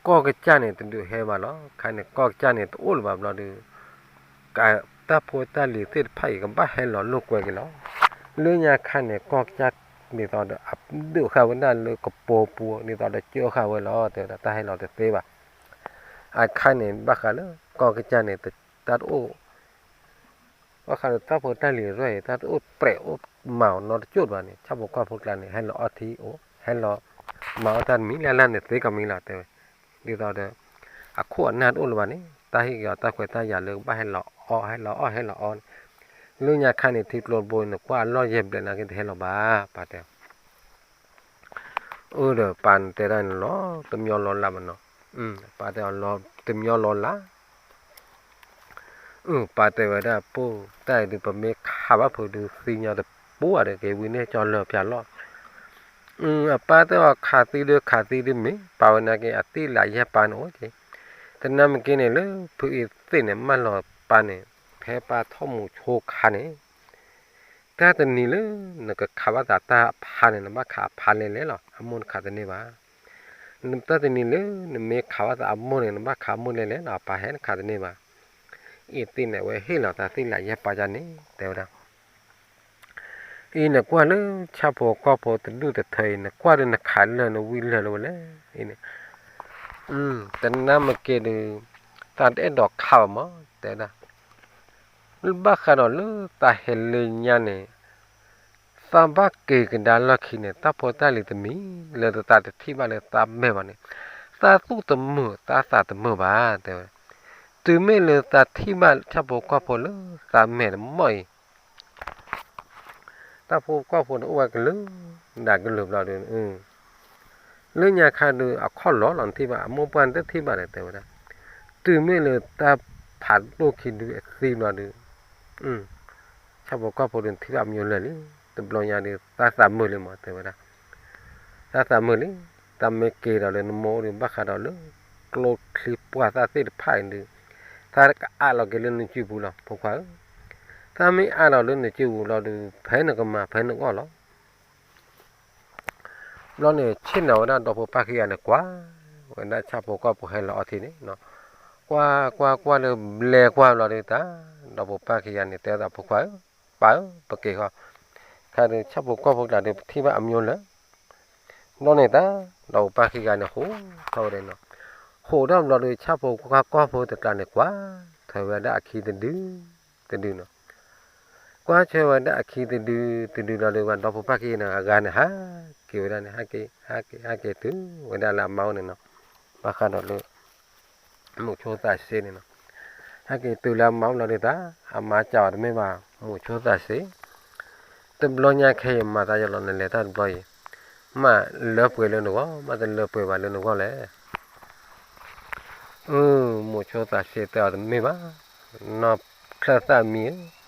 ကီၢ်ကစၢ်န့ၣ် တဒုးဟဲဘၣ်လီၤ. ခါန့ၣ် ကီၢ်ကစၢ်န့ၣ် တအိၣ်လၢၤဘၣ်ဘျီဒီး တၢ်ဖိတၢ်လံၤသ့ၣ်တဖၣ်အံၤ ကဘၣ်ဟဲလီၤလိာ်ကွဲက့ၤလီၤ. လၢညါခါန့ၣ် ကီၢ်ကစၢ်ဒ်သိးဒီး အဒုးဃာ်ဝဲဒၣ်လၢကပိာ်ပူၤ ဒ်သိးဒီးကၢဃာ်ဝဲလီၤ တဲဝဲဒၣ် တၢ်ဟဲလီၤတသ့ဘၣ်. အခါန့ၣ် ဘၣ်ဃးလၢကီၢ်ကစၢ်န့ၣ် တၢ်တအိၣ် ဘၣ်ဃးဒီးတၢ်ဖိတၢ်လံၤရဲၣ်အံၤ တၢ်တအိၣ်ပြဲးအိၣ်မၤအီၤနီတကၠိၢ်ဘၣ်န့ၣ် ဆၣ်ဖိကီၢ်ဖိကျါန့ၣ် ဟဲလီၤအီၣ်ထံအိၣ် ဟဲလီၤမၤအီၣ်တၢ်တမံၤလၢ်လၢ်န့ၣ်သ့ကီးမံၤလီၤ တဲဝဲ. ဒ်သိးဒီး အခိၣ်အနၢ်တအိၣ်လၢၤဘၣ်န့ၣ် တၢ်ဟ့ၣ်က့ၤအီၤတၢ်ခွဲးတၢ်ယာ်လၢကဘၣ်ဟဲလီၤအီၣ် ဟဲလီၤအီၣ် ဟဲလီၤအီၣ်န့ၣ် လၢညါခါန့ၣ် ထံကျိတဘိန့ၣ် ကွၢ်အလီၢ်ယဲၢ်ဘျဲၣ်နာ်က့ တဟဲလီၤဘၣ် ပၢ်တဲ အၢ ဒီးပၢ်နတဲဒၣ်န့ၣ်လီၤ တမံၤလီၤလးမနီၤ, ပၢ်တဲအီၤလီၤ တမံၤလီၤလး, အၢ ပၢ်တဲဝဲဒၣ် ပိၢ်တၢ်အံၤဒုး ပမ့ၢ်ခးဘၣ်ဖုးဒုး သံညီတပူၤဧါဒီး က့ၤဝံန့ၢ်ကၠီလၢာ်ဖၠးလီၤ. အၢ အပၢ်တဲအီၤ ခးသံဒုး ခးသံဒုး မ့ၢ်ပာ်ဝဲနာ်က့ အသ့ၣ်လးယဲၢ်ပၢ်န့ၣ်အိၣ်က့ၤ, တနၤမ့ၢ်က့ၤန့ၣ် လၢဖုအံၤသ့ၣ်န့ၣ် မၢလီၤပၢ်န့ၣ် ဖဲပၢ်ထီၣ်မူဆိခါန့ၣ် တၢ်တနံၤလၢ နကခးဘၣ်သးတၢ်အဖါန့ၣ် နဘၣ်ခးအဖါလဲၣ်လဲၣ်လီၤ, အမိၢ်နခးတန့ၢ်ဘၣ်. တၢ်တနံၤလၢ နမ့ၢ်ခးဘၣ်သးအမိၢ်န့ၣ် နဘၣ်ခးအမိၢ်လဲၣ်လဲၣ်လီၤ, အပၢ်ဟဲနခးတန့ၢ်ဘၣ်. အံၤသ့ၣ်န့ၣ် အဝဲဟ့ၣ်လီၤသးသ့ၣ်လးယဲၢ်ပၢ်ဒ်န့ၣ် တဲဝဲဒၣ်. အံၤနကွၢ်လၢဆၣ်ဖိကီၢ်ဖိတဒူၣ်တထၢအံၤ နကွၢ်ဒီးနခးလၢာ်နဝံလၢာ်လၢဝဲလဲၣ် အံၤန့ၣ် တနၤမ့ၢ်က့ၤဒီး သးတအဲၣ်ဒိးခးဘၣ်မး တဲဝဲဒၣ်. ဘၣ်ဃးဒီးလၢသးဟဲလၢညါန့ၣ် သးဘၣ်က့ၤကဒါလီၢ်ခံန့ၣ် တၢ်ဖိတၢ်လံၤတမံၤလၢသးတထံၣ်ဘၣ်လၢသးမဲာ်ဘၣ်န့ၣ် သးသူၣ်တမုာ်သးသးတမုာ်ဘၣ် တဲဝဲ. တုၤမ့ၢ်လၢသးထံၣ်ဘၣ်ဆၣ်ဖိကီၢ်ဖိလၢသးမဲာ်တမီၢ်အံၤ တၢ်ဖိကီၢ်ဖိန့ၣ်အိၣ်ဝဲကလုာ်ဒၣ်ကလုာ်ဘျီဒီး လၢညါခါဒီး အခီၣ်လီၤလီၤနထံၣ်ဘၣ် အမိၢ်ပှၢ်နတထံၣ်ဘၣ်ဒီး တဲဝဲဒၣ်. တုၤမ့ၢ်လၢတၢ်ဖးဒိၣ်ခံဒုအသံဘျီဒီး ဆၣ်ဖိကီၢ်ဖိဒီးနထံၣ်ဘၣ်မညိလၢာ်လံ, တဘျီညါဒီး သးသးမုာ်လံမး တဲဝဲဒၣ်. သးသးမုာ်လံ, သးမ့ၢ်က့ၤဒီးလၢနမိၢ်အိၣ်ဒီး ဘၣ်ဃးဒီးလၢ ကျိချံပှၢ်သၣ်သ့ၣ်တဖၣ်အံၤဒီး သးကအးလီၤက့ၤလၢနစုပူၤလီၤ ဖိခွါဧၢ. သးမ့ၢ်အးလီၤလၢနစုပူၤလီၤဒီး ဖဲနကမၤဖဲနကအီၣ်လီၤ. ဘျီန့ၣ် ဆ့ၣ်နီၤဝဲဒၣ်ဒီဖိပၢ်ခံဂၤန့ၣ် ကွၢ်ဝဲဒၣ်ဆၣ်ဖိကီၢ်ဖိဟဲလီၤအီထံန့ၣ်, ကွၢ်ကွၢ်ကွၢ်လၢဘျဲကွၢ်ဘျီဒီးတၢ် ဒီဖိပၢ်ခံဂၤန့ၣ် တဲသးဖိခွါဧၢ, ပၢ်ဧၢ, ပက့ၤဃီ, ခါဒီးဆၣ်ဖိကီၢ်ဖိကျါဒီး ပထံၣ်ဘၣ်အမညိလၢာ် ဘျီန့ၣ်တၢ် ဒီဖိပၢ်ခံဂၤန့ၣ် ဟိးထီၣ်ဝဲဒၣ်နီၤ, ဟိးထီၣ်ဘျီဒီး ဆၣ်ဖိကီၢ်ဖိတကျါန့ၣ် ကွၢ်ထွဲဝဲဒၣ်အခံတဒု တဒုနီၤ, ကွၢ်ထွဲဝဲဒၣ်အခံတဒု တဒုလီၤဒီး ဒီဖိပၢ်ခံဂၤန့ၣ် အဂၤန့ၣ် ဟးက့ၤဝဲဒၣ်န့ၣ် ဟးက့ၤ ဟးက့ၤ ဟးက့ၤတုၤဝဲဒၣ်လၢအမါအိၣ်န့ၣ်နီၤ, ဘၣ်ဃးဒီးလၢ မိၤဆိသးစ့န့ၣ်နီၤ, ဟဲက့ၤတုၤလၢအမါအိၣ်လီၤဒီးတၢ် အမါစံးအီၤတမ့ၢ်ဘၣ် မိၤဆိသးစ့, တဘျီညါခဲအံၤမၤသးယလီၤ နလဲၤတၢ်တဘျီအံၤ, မ့ၢ်လၢပှဲၤလၢနဂီၢ် မ့ၢ်တလၢပှဲၤဘၣ်လၢနဂီၢ်လဲၣ်. အၢ မိၤဆိသးစ့တဲအီၤတမ့ၢ်ဘၣ်, နီၢ်ချၢၣ်သၣ်မံၤဧၢ,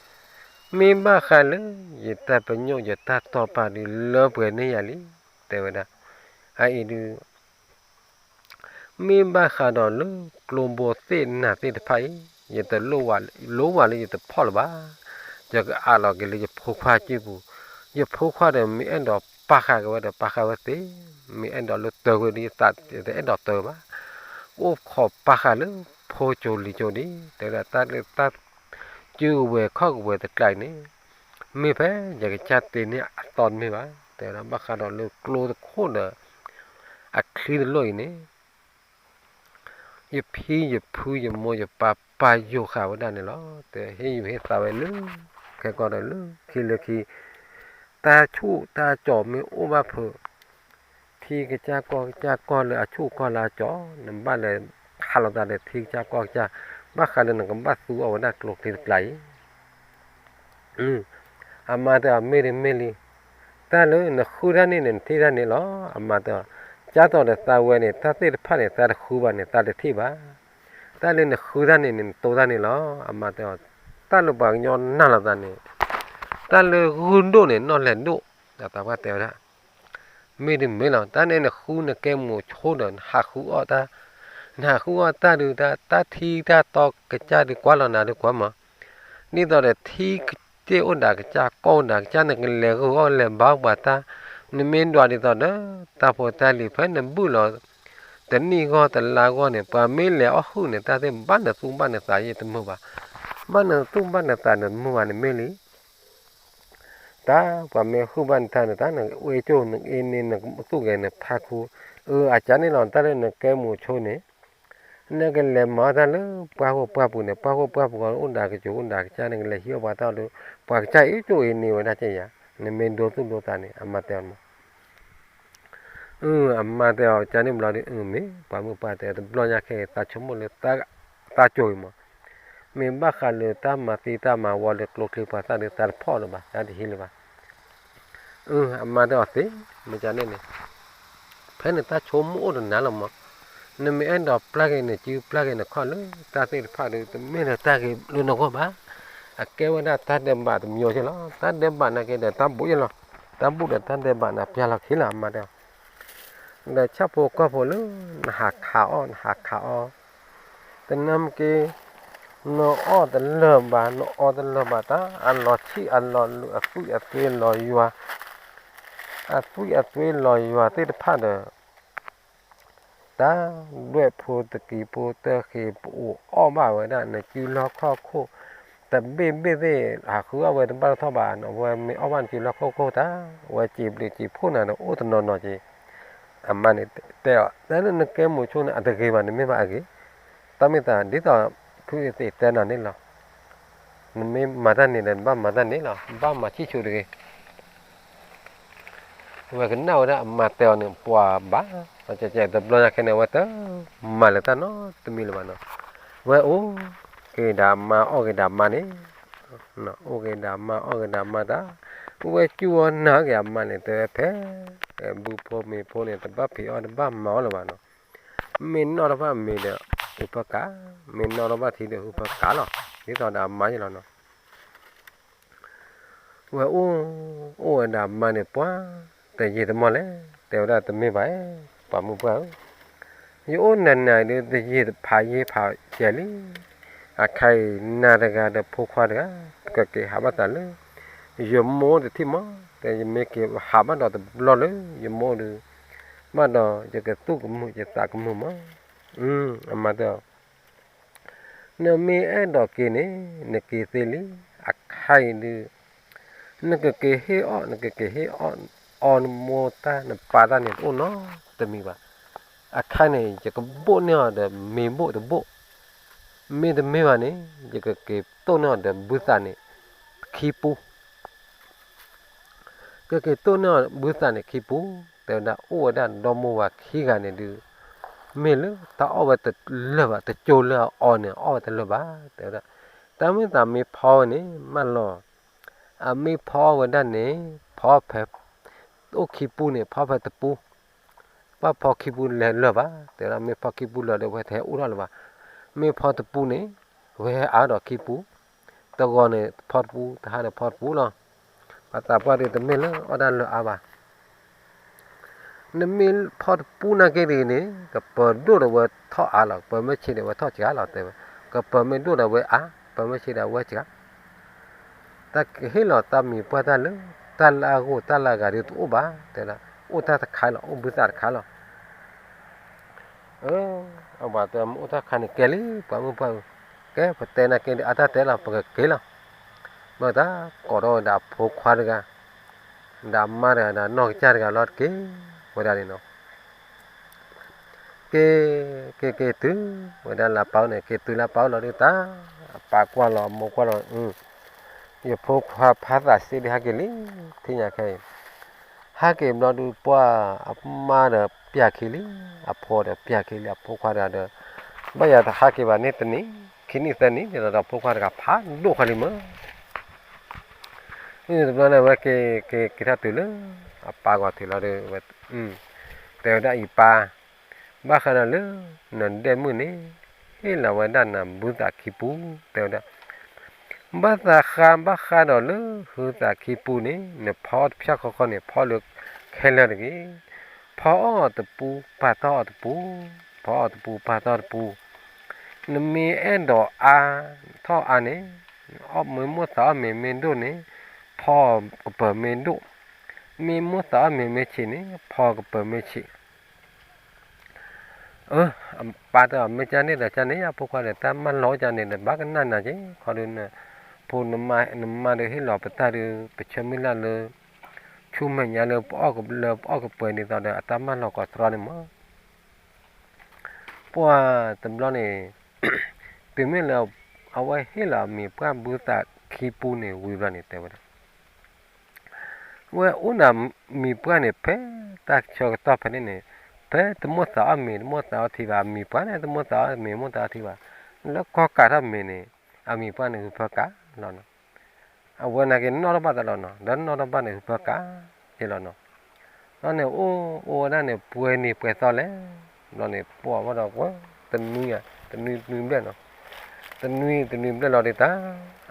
မ့ၢ်ဘၣ်ဃးလၢ ယတၢ်ပညိၣ်ယတၢ်တီၢ်ပာ်ဒုးလၢပှဲၤန့ၢ်ယၤလံ, တဲဝဲဒၣ်, အအံၤဒုး မ့ၢ်ဘၣ်ဃးဒီးလၢကျိဘိသ့ၣ်နၢ်သ့ၣ်တဖၣ်အံၤ ယတလိၣ်ဝဲ လိၣ်ဝဲလၢယတဖီၣ်လၢၤဘၣ်, ယကအးလီၤက့ၤလၢယဖိခွါစုပူၤ, ယဖိခွါဒီးမ့ၢ်အဲၣ်ဒိးပာ်ဃာ်က့ၤဝဲဒီးပာ်ဃာ်ဝဲသ့, မ့ၢ်အဲၣ်ဒိးလၢတၢၤဝဲဒီးယသးတအဲၣ်ဒိးတၢၤဘၣ်, အိၣ်ခိးပာ်ဃာ်လၢဖိကၠိလံၤကၠိဒံး တဲဝဲဒၣ် တၢ်လၢတၢ် စုကဝဲၤခီၣ်ကဝဲၤတကျါအံၤန့ၣ် မ့ၢ်ဖဲယကစၢ်တ့န့ၢ်အသီတမ့ၢ်ဘၣ်, တဲဝဲဒၣ် ဘၣ်ဃးဒီးလၢကျိတခိၣ်ဒီး အချံတလိၣ်အံၤန့ၣ် ယဖံယဖုယမိၢ်ယပၢ်ပာ်ယိၤဃာ်ဝဲဒၣ်န့ၣ်လီၤ. တဲဟ့ၣ်ယုာ်ဟ့ၣ်သးဝဲလၢ ခဲကီၢ်ဒီးလၢခံလၢခံ တၢ်ဆူးတၢ်ကၠီၤမ့ၢ်အိၣ်ဘၣ်ဖုး ထံကစၢ်ကီၢ်ကစၢ်ကီၢ်လၢအဆူၣ်ကီၢ်လၢအကၠီ, နဘၣ်လဲၤခးလိာ်သးဒီးထံကစၢ်ကီၢ်ကစၢ်, ဘၣ်ဃးလၢနကဘၣ်သူအီၤဝဲဒၣ်ကျိချံတကျါအံၤ. အမါတဲအီၤ မ့ၢ်တမ့ၢ်လံ, တၢ်လၢနဃုတၢ်န့ၣ်န့ၣ် နထံၣ်တၢ်န့ၣ်လီၤ. အမါတဲအီၤ, ကၢ်သိးဒီးသးဝဲန့ၣ် တၢ်သ့ၣ်တဖၣ်န့ၣ် သးတဃုဘၣ်န့ၣ် သးတထံၣ်ဘၣ်. တၢ်လၢနဃုတၢ်န့ၣ်န့ၣ် နတိၢ်တၢ်န့ၣ်လီၤ. အမါတဲအီၤ, တၢ်လၢပှၤကညီနာ်လီၤသးန့ၣ်, တၢ်လၢဂုၢ်ဒိၣ်န့ၣ် နီၢ်လဲၤဒိၣ်, ဒီးသးပှၢ်တဲဝဲဒၣ် မ့ၢ်တမ့ၢ်လီၤ, တၢ်န့ၣ်နဃုနကဲမိၤဆိဒီး နဟးဃုအီၣ်တၢ်, နဟးဃုအီၣ်တၢ်ဒုး တၢ်ထံတၢ်တီကစၢ်ဒုးကွၢ်လီၤနၤဒုးကွၢ်မး, ဒ်သိးဒီးထံသ့ၣ်အိၣ်ဒၣ်ကစၢ် ကီၢ်အိၣ်ဒၣ်ကစၢ် နကလဲၤဂုာ်အီၣ်လဲၤဘါပှၤတၢ်, နမ့ၢ်ဒွးဒ်သိးဒီး တၢ်ဖိတၢ်လံၤဖဲနဘုၣ်လီၤ တနံၣ်ဂီၢ်တလါဂီၢ်န့ၣ် ပှၤမ့ၢ်လဲၤအီၣ်ဟုၣ်န့ၣ် တၢ်သ့ၣ်ဘၣ်နသူၣ်ဘၣ်နသးယဲၢ်တမုာ်ဘၣ်, ဘၣ်နသူၣ်ဘၣ်နသးနတမုာ်ဘၣ်န့ၣ်မ့ၢ်လံ တၢ်ပှၤမ့ၢ်ဟုၣ်ဘၣ်နတၢ်န့ၣ် တၢ်နအ့ၣ်ကၠိၣ်နအ့ၣ်န့ၣ် နသူၣ်ဂဲၤနဖးခူ, အၢ အကၢ်န့ၣ်လီၤ တၢ်လၢနကဲမိၤဆိန့ၣ်, နကလဲၤမၤအီၣ်တၢ်လၢပှၢ်ဃိပှၢ်ပူၤန့ၣ် ပှၢ်ဃိပှၢ်ပူၤဂီၢ်အိၣ်ဒၣ်ကစၢ်အိၣ်ဒၣ်ကစၢ် နကလဲၤဟံးအီၣ်ပှၤတၢ်ဒီး ပှၤကစၢ်အ့ၣ်ကၠိၣ်အ့ၣ်န့ၢ်ဝဲဒၣ်ကဲယၤ, နမ့ၢ်ဒိသူၣ်ဒိသးန့ၣ် အမါတဲအီၤမး အမါတဲအီၤ ကၢ်န့ၣ်ဘျီဒီး အမ့ၢ်ပှၤမုၣ်ပှၢ်တဲ တဘျီညါခဲအံၤ သးဆိကမိၣ်လၢ သးကၠိၤအံၤမး, မ့ၢ်ဘၣ်ဃးလၢတၢ်မၤသံတၢ်မၤဝီလၢကျိချံပှၤသၣ်ဒီး သးတဖီၣ်လၢၤဘၣ် သးတဟံးလၢၤဘၣ်. အမါတဲအီၤသ့, မ့ၢ်ကၢ်န့ၣ်န့ၣ် ဖဲနတၢ်ဆိကမိၣ်အိၣ်တနၤလီၤမး, နမ့ၢ်အဲၣ်ဒိးပျၢ်က့ၤနစုပျၢ်က့ၤနခီၣ်လၢတၢ်သ့ၣ်တဖၣ်ဒီး တမ့ၢ်လၢတၢ်ဂ့ၤလၢနဂီၢ်ဘၣ်. အကဲဝဲဒၣ်တၢ်ဒဲးဘးတမံၤကဲလီၤ. တၢ်ဒဲးဘးနာ်က့ဒီး တၢ်ဘူးယဲလီၤ. တၢ်ဘူးဒီးတၢ်ဒဲးဘးန့ၣ် ပျၢ်လီၤခံလီၤ အမါတဲအီၤ ဒီးဆၣ်ဖိကီၢ်ဖိလၢ နဟးခးအီၣ် နဟးခးအီၣ်, တနၢ်မ့ၢ်က့ နအီၣ်တလၢာ်ဘၣ် နအီတလၢာ်ဘၣ် တၢ်အလီၤဆံၣ်အလီၤလူၤ အသွံၣ်အသွ့လီၤယွၤ, အသွံၣ်အသွ့လီၤယွၤသ့ၣ်တဖၣ်ဒီး တၢ်ဒွဲၣ်ဖိတကံၤဖိတၢ်ဃ့ၢ်ပအိၣ်အီၣ်ဘၣ်ဝဲဒၣ် နစုလီၢ်ခီၣ်ခိၣ် တဘ့ၣ်ဘ့ၣ်သ့ၣ် ဟးဃုအီၣ်ဝဲတဘၣ်တထီၣ်ဘၣ် အဝဲမ့ၢ်အီၣ်ဘၣ်နစုလီၢ်ခီၣ်ခိၣ်တၢ် အဝဲစံးဘျုးစံးဖှိၣ်နၤဒီးအိၣ်တနီၤနီၤက့ၤ. အမါန့ၣ်တဲအီၤ တၢ်လၢနကဲမိၤဆိန့ၣ် အတဂ့ၤဘၣ် နမ့ၢ်ဘၣ်အဂ့ၤ, တၢ်မ့ၢ်သးဒ်သိးဖုသ့ၣ်တဲနၤန့ၣ်လီၤ. နမ့ၢ်မၤတၢ်န့ၣ်ဒီး နဘၣ်မၤတၢ်န့ၣ်လီၤ ဘၣ်မၤဆံၣ်ဆူၣ်တဂ့ၤ. ဝဲကနၣ်ဝဲဒၣ်အမါတဲအီၤန့ၣ် ပှၤဘၣ်, တဘျီညါခဲန့ၣ် အဝဲတမၤလၢၤတၢ်နီတမံၤလၢၤဘၣ်နီၤ. ဝဲအိၣ်က့ၤဒၣ်အမါအီၣ်က့ၤဒၣ်အမါန့ၣ်, အိၣ်က့ၤဒၣ်အမါအီၣ်က့ၤဒၣ်အမါတၢ်, ဝဲကူၣ်အီၣ်နၢ်က့ၤအမါန့ၣ် တဲဝဲဖဲ ဘုဖိမ့ၤဖိန့ၣ် တဘၣ်ဖံးအီၣ်တဘၣ်မၤအီၣ်လၢၤဘၣ်နီၤ. မ့ၢ်နီၣ်ထီၣ်ဘၣ်မ့ၤဒီး အုးဖၢကး, မ့ၢ်နီၣ်ထီၣ်ဘၣ်ထံဒီး အုးဖၢကးလီၤ. ဒ်သိးဒီးအမါယဲလီၤနီၤ. ဝဲအိၣ်, အိၣ်ဝဲဒၣ်အမါန့ၣ် ပှၤတယံာ်တမီၢ်လဲၣ်, တဲဝဲဒၣ်တမ့ၢ်ဘၣ်, ပှၤမုၣ်ပှၢ်ဧၢ, ယအိၣ်နၤနၤဒီး တယံာ်ဖးယံာ်ဖးကဲလံ. အခါအံၤ နၤတဂၤဒီးဖိခွါတဂၤ ကက့ၤဟးဘၣ်သးလၢ ယမိၢ်တထံၣ်မး, တဲယမ့ၢ်က့ၤဟးဘၣ်ဒီးတဘျီလၢယမိၢ်ဒီး ဘၣ်ဒီးယကသူၣ်ကမုာ်ယသးကမုာ်မး. အမါတဲ နမ့ၢ်အဲၣ်ဒိးက့ၤန့ၣ် နက့ၤသ့လံ. အခါအံၤဒုး နကက့ၤဟ့ၣ်အီၣ် နကက့ၤဟ့ၣ်အီၣ် အီနမိၢ်တၢ် နပၢ်တၢ်န့ၣ် တအိၣ်နီတမံၤဘၣ်. အခါန့ၣ် ယကဘိၣ်န့ၢ်အီၤဒီးမ့ၤဘိၣ်တဘိၣ်, မ့တမ့ၢ်ဘၣ်န့ၣ် ယကက့ၤတိၢ်န့ၢ်အီၤဒီးဘုသးန့ၣ် ခံပူ ကက့ၤတိၢ်န့ၢ်အီၤဘုသးန့ၣ်ခံပူ, တဲဝဲဒၣ်အိၣ်ဝဲဒၣ်ဒီမိၢ်ဝၤခံဂၤန့ၣ်ဒုး မ့ၢ်လၢတၢ်အီၣ်ဝဲတလၢာ်ဘၣ် တကၠိလၢအအီန့ၣ် အီၣ်ဝဲတလၢာ်ဘၣ် တဲဝဲဒၣ်. တၢ်မ့ၢ်သးမ့ၢ်ဖီဝဲန့ၣ် မၢလီၤ, အမ့ၢ်ဖီဝဲဒၣ်န့ၣ် ဖီဖဲ အိၣ်ခံပူန့ၣ် ဖီဖဲတပူ ဘၣ်ဖီခံပူလဲၤလၢာ်ဘၣ် တဲဝဲဒၣ်. မ့ၢ်ဖီခံပူလၢာ်ဒီး ဝဲတဟဲအိၣ်ထီၣ်လၢၤဘၣ်. မ့ၢ်ဖီတပူန့ၣ် ဝဲဟဲအါဒီးခံပူ, တဂီၤန့ၣ်ဖီတပူ တဟါန့ၣ်ဖီတပူလီၤ. ပှၤသးပှၢ်ဒုးတမ့ၢ်လၢအီၣ်တၢ်လၢာ်အါဘၣ်. နမ့ၢ်ဖီတပူနာ်က့ဒ်န့ၣ် ကပၢၤဒိၣ်ဒီးဝဲထီၣ်အါလီၤ, ကပၢၤမ့ၢ်ဆံးဒီးဝဲထီၣ်စှၤလီၤ တဲဝဲ, ကပၢၤမ့ၢ်ဒိၣ်ဒီးဝဲအါ, ကပၢၤမ့ၢ်ဆံးဒီးဝဲစှၤ တၢ်ကဟ့ၣ်လီၤတၢ်မံၤပှၢ်တၢ်လၢ တၢ်လၢအဂိၢ်တၢ်လၢအဂၤဒုးတအိၣ်ဘၣ် တဲဝဲဒၣ်. အိၣ်တၢ်တခါလီၤ အိၣ်ဘုသးတခါလီၤ. အဝဲတဲမ့ၢ်အိၣ်တၢ်တခါန့ၣ်ကဲလံ ပှၤမုၣ်ပှၢ်ဧၢ, ကဲပတဲနာ်က့ဒုးအါတၢ်တဲလီၤ ပကက့ၤလီၤ. ဘၣ်တၢ်ကိးထီၣ်ဝဲဒၣ်အဖိခွါတဂၤ ဒီးအမါတဂၤဒီးနီၢ်ကစၢ်တဂၤလီၤ တက့ၤဝဲဒၣ်န့ၣ်နီၤ. က့ၤ, က့ၤက့ၤတုၤဝဲဒၣ်လၢပၢ်အိၣ်န့ၣ် က့ၤတုၤလၢပၢ်အိၣ်လီၤဒုးတၢ်, အပၢ်ကွၢ်လီၤအမိၢ်ကွၢ်လီၤ, ယဖိခွါဖးသးစ့ဒုးဟဲက့ၤလံ, ထံၣ်ညါခဲအံၤ, ဟးက့ၤဘျီဒုးပှၢ်အမါဒီးပျၢ်ခံလံ, အဖိဒီးပျၢ်ခံလံ, အဖိခွါတဂၤဒီး ဘၣ်ယၤတဟးက့ၤဘၣ်န့ၣ်တနံၤ, ခံနံၣ်သၢနံၣ် ဒ်သိးဒီးဖိခွါတဂၤဖးဒိၣ်ဃီလံမ့ၢ် တဘျီန့ၣ် အဝဲက့ၤက့ၤက့ၤထီၣ်တုၤလၢ အပၢ်ဂီၤထံးလီၤဒီး တဲဝဲဒၣ်အံၤပၢ်, ဘၣ်ဃးဒီးလၢ နဒဲမုၣ်န့ၣ် ဟ့ၣ်လီၤဝဲဒၣ်နၤဘုသးခံပူ, တဲဝဲဒၣ် ဘၣ်သးဃါဘၣ်ဃးဒီးလၢဟုသးခံပူန့ၣ် နဖီအီၣ်တဖျၢၣ်ဃီဃီန့ၣ် ဖီလၢခဲလၢာ်တဂ့ၤ, ဖီအီၣ်တပူ ပာ်ထီၣ်အီၣ်တပူ, ဖီအီၣ်တပူ ပာ်ထီၣ်တပူ, နမ့ၢ်အဲၣ်ဒိးအါထီၣ်အါန့ၣ် မ့ၢ်မိၣ်သးအီၣ်မ့ၤမ့ၢ်ဒိၣ်န့ၣ် ဖီကပၢၤမ့ၢ်ဒိၣ်, မ့ၢ်မိၣ်သးအီၣ်မ့ၤမ့ၢ်ဆံးန့ၣ် ဖီကပၢၤမ့ၢ်ဆံး အပၢ်တဲအီၤ မ့ၢ်ကန့ၣ်ဒီးကန့ၣ် ယဖိခွါဒီး တၢ်မၢလီၤကန့ၣ်ဒီး ဘၣ်ကနၣ်နၤက့ၤ ခီဒုး ဖိနမါဒုးဟ့ၣ်လီၤပတၢ်ဒုး ပဆၢမုၢ်လၢ်လၢ ဆူမဲာ်ညါလၢပအီၣ်ကပၢၤဒ်သိးဒီး အတၢ်မၢလီၤကိးတြီန့ၣ်မး ပှၢ်တဘျီန့ၣ် တုၤမ့ၢ်လၢ အဝဲဟ့ၣ်လီၤအမံၤပှၢ်ဘုသးခံပူန့ၣ်ဝံၤဘျီန့ၣ် တဲဝဲဒၣ် ဝဲအိၣ်နၤမံၤပှၢ်န့ၣ် ဖဲတၢ်ဆၢကတီၢ်ဖဲန့ၣ်န့ၣ် ဖဲတမိၣ်သးအီၣ်မ့ၤတမိၣ်သးအီထံဘၣ် အမံၤပှၢ်န့ၣ် တမိၣ်သးအီၣ်မ့ၤတမိၣ်သးအီထံဘၣ် လၢကီၢ်ကးထီၣ်မ့ၤန့ၣ် အမံၤပှၢ်န့ၣ် ဟုဖၢကးလီၤနီၤ အဝဲနာ်က့ၤနီၣ်ထီၣ်ဘၣ်သးလီၤနီၤ ဒီးနီၣ်ထီၣ်ဘၣ်န့ၣ် ဟုဖၢကးက့ၤလီၤနီၤ ဒီးန့ၣ်အိၣ်အိၣ်ဝဲဒၣ်န့ၣ် ပှဲၤနံၤပှဲၤသီလဲၣ် ဘျီန့ၣ် ပှၢ်ဝဲဒီးကွၢ် တနွံ တနွံတနွံဘျဲၣ်နီၤ တနွံတနွံဘျဲၣ်လီၤဒ်တၢ်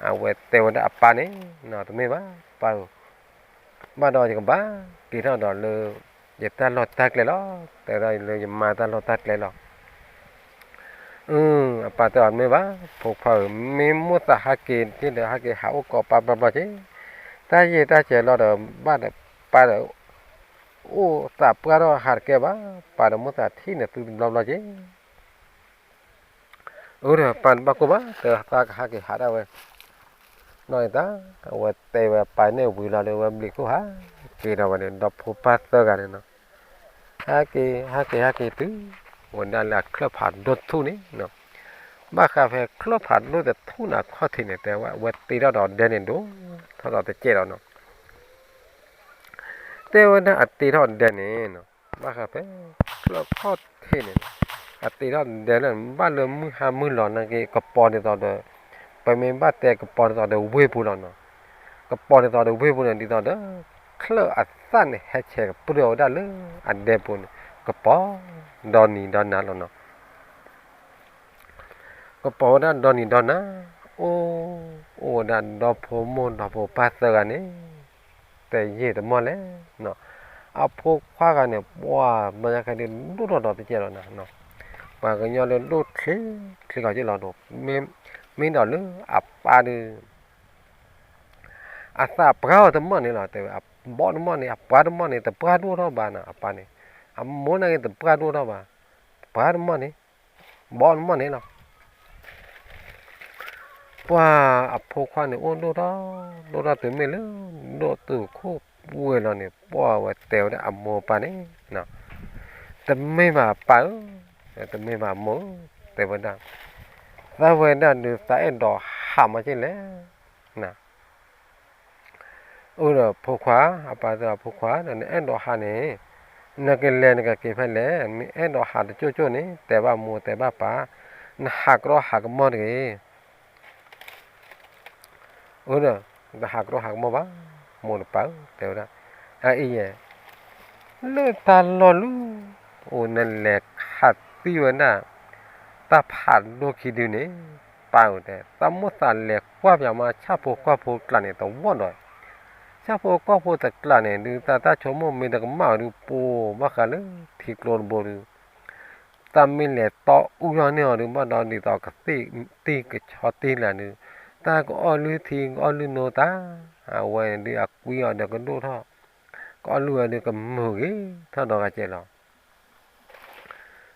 အဝဲတဲဝဲဒၣ်အပၢ်န့ၣ် တမ့ၢ်ဘၣ် ပၢ်ဧၢ ဘၣ်ဒီးယကဘၣ်က့ၤထီၣ်ဒီးလၢ ယတၢ်လီၢ်တၢ်ကျဲလီၤ တဲဝဲဒၣ်လၢယမါတၢ်လီၢ်တၢ်ကျဲလီၤ အပၢ်တဲအီၤတမ့ၢ်ဘၣ် ဖိခွါဧၢ မ့ၢ်မိၣ်သးဟးက့ၤတ့ၢ်ဒီး ဟးက့ၤဟးအိၣ်ကိးပၢ်ဘျီဘျီက့ၤ တၢ်ယံာ်တၢ်စဲးလီၤဒီး ဘၣ်ဒီးပၢ်ဒီး အိၣ်သးပှၢ်ထီၣ်ဟးတကဲဘၣ် ပၢ်ဒီးမိၣ်သးထံၣ်န့ၣ်သုတဘျီဘျီက့ၤ အၢဒီးပၢ်တဘၣ်ကိၢ်ဘၣ် တဲသးကဟးက့ၤဟးဒၣ်ဝဲ နီၢ်အံၤတၢ် အဝဲတဲဝဲပၢ်န့ၣ်ဝံၤလီၤဒီး ဝဲဘျံးခိၣ်ဟးက့ၤဒီးဝဲန့ၣ် ဒီဖိပၢ်သၢဂၤန့ၣ်နီၤ ဟဲက့ၤ ဟဲက့ၤ ဟဲက့ၤတုၤ ဝဲဒၣ်လၢအချၢၣ်ဖးဒိၣ်တထူၣ်န့ၣ်နီၤ ဘၣ်ဃးဖဲချၢၣ်ဖးဒိၣ်တထူၣ်န့ၣ်အခီၣ်ထံးန့ၣ် တဲဝဲ အဝဲတ့ထီၣ်ဒီးဒဲန့ၣ်ဒိၣ်ထီၣ်ဒီးတကဲးဒီးနီၤ တဲဝဲဒၣ်အတ့ထီၣ်ဒဲန့ၣ်နီၤ ဘၣ်ဃးဖဲ ချၢၣ်ခီၣ်ထံးန့ၣ် အတ့ထီၣ်ဒဲလၢ ဘၣ်လၢမုၢ်ဟါမုၢ်လီၤနာ်က့ ကပီၤဒ်သိးဒီး ပမ့ၢ်ဘၣ်တဲကပီၤဒ်သိးဒီးဝ့ၢ်ပူၤလီၤနီၤ ကပီၤဒ်သိးဒီးဝ့ၢ်ပူၤန့ၣ် ဒ်သိးဒီး ချၢၣ်အသၣ်န့ၣ် ဟဲဆဲးကပြုၢ်ဝဲဒၣ်လၢအဒဲပူၤန့ၣ် ကပီၤဒီနံၤဒီနၤလီၤနီၤ ကပီၤဝဲဒၣ်ဒီနံၤဒီနၤ အိၣ် အိၣ်ဝဲဒၣ်ဒီဖိမိၢ်ဒီဖိပၢ်သၢဂၤန့ၣ် တယံာ်တမီၢ်လဲၣ်နီၤ အဖိခွါဂၤန့ၣ် ပှၢ်ဘျီညါခဲဒုးဒိၣ်ထီၣ်ဒီးတကဲးလီၤနၤ ပှၤကညီလၢဒိၣ်ချ့ချ့ကီးက့လီၤဒိၣ် မ့ၢ်ဒီးလၢအပၢ်ဒုး အသးပှၢ်အီၤတမီၢ်န့ၣ်လီၤ တဲဝဲ အဘီတမီၢ်န့ၣ် အပှၢ်တမီၢ်န့ၣ် တပှၢ်ဒိၣ်ထီၣ်ဘၣ်နီၤ အပၢ်န့ၣ် အမိၢ်နာ်က့တပှၢ်ဒိၣ်ထီၣ်ဘၣ် ပှၢ်တမီၢ်န့ၣ် ဘီတမီၢ်န့ၣ်လီၤ ပှၢ်အဖိခွါန့ၣ်အိၣ်ဒိၣ်ထီၣ် ဒိၣ်ထီၣ်တုၤမ့ၢ်လၢ ဒိၣ်တုာ်ခိၣ်ပှဲၤလီၤန့ၣ် ပှၢ်ဝဲတဲဝဲဒၣ်အမိၢ်အပၢ်န့ၣ် တမ့ၢ်ဘၣ်အပၢ်ဧၢ, တမ့ၢ်ဘၣ်အမိၢ်ဧၢ, တဲဝဲဒၣ်, သးဝဲဒၣ်ဒုးသးအဲၣ်ဒိးဟးမးက့လဲၣ်. အၢဒီးဖိခွါ, အပၢ်တဲအီၤ ဖိခွါဒီး နအဲၣ်ဒိးဟးန့ၣ် နကလဲၤနကက့ၤဖဲလဲၣ်, မ့ၢ်အဲၣ်ဒိးဟးတကၠိၢ်ကၠိၢ်န့ၣ် တဲဘၣ်မိၢ်တဲဘၣ်ပၢ်, နဟးကရီဟးကမီၢ်တဂ့ၤ. အၢဒီး တဟးကရီဟးကမီၢ်ဘၣ်, မိၢ်ဒီးပၢ်ဧၢ တဲဝဲဒၣ်, အအံၤယဲ လၢတၢ်လီၢ်လၢ အိၣ်နလဲၤခးသံဝဲဒၣ် တၢ်ဖးဒိၣ်ခံဒုန့ၣ် ပၢ်ဧၢတဲ, သးမိၣ်သးလဲၤကွၢ်ပၠးမး ဆၣ်ဖိကီၢ်ဖိတကျးန့ၣ် တဝီၢ်ဒီး, ဆၣ်ဖိကီၢ်ဖိတကျးန့ၣ် ဒုးသးတၢ်ဆိကမိၣ်မ့ၢ်တကမၣ်ဝဲဒုး ပိာ်ဘၣ်ဃးလၢထံကျိတဘိဒုး တၢ်မ့ၢ်လဲၤတီအူထီၣ်န့ၢ်အီၤဒုး ဘၣ်ဒီးဒ်သိးကသ့ၣ်တံၢ်ကဆီတံၢ်လၢဒုး, တၢ်ကအီၣ်လုၢ်ထံကအီၣ်လုၢ်နိတၢ်, အဝဲဒုးအကွံအီၤဒီးကဒိၣ်ထီၣ်, ကအီၣ်လုၢ်ဝဲဒုးကမုာ်ဂ့ၤထီၣ်ဒီးဂၤကဲလီၤ.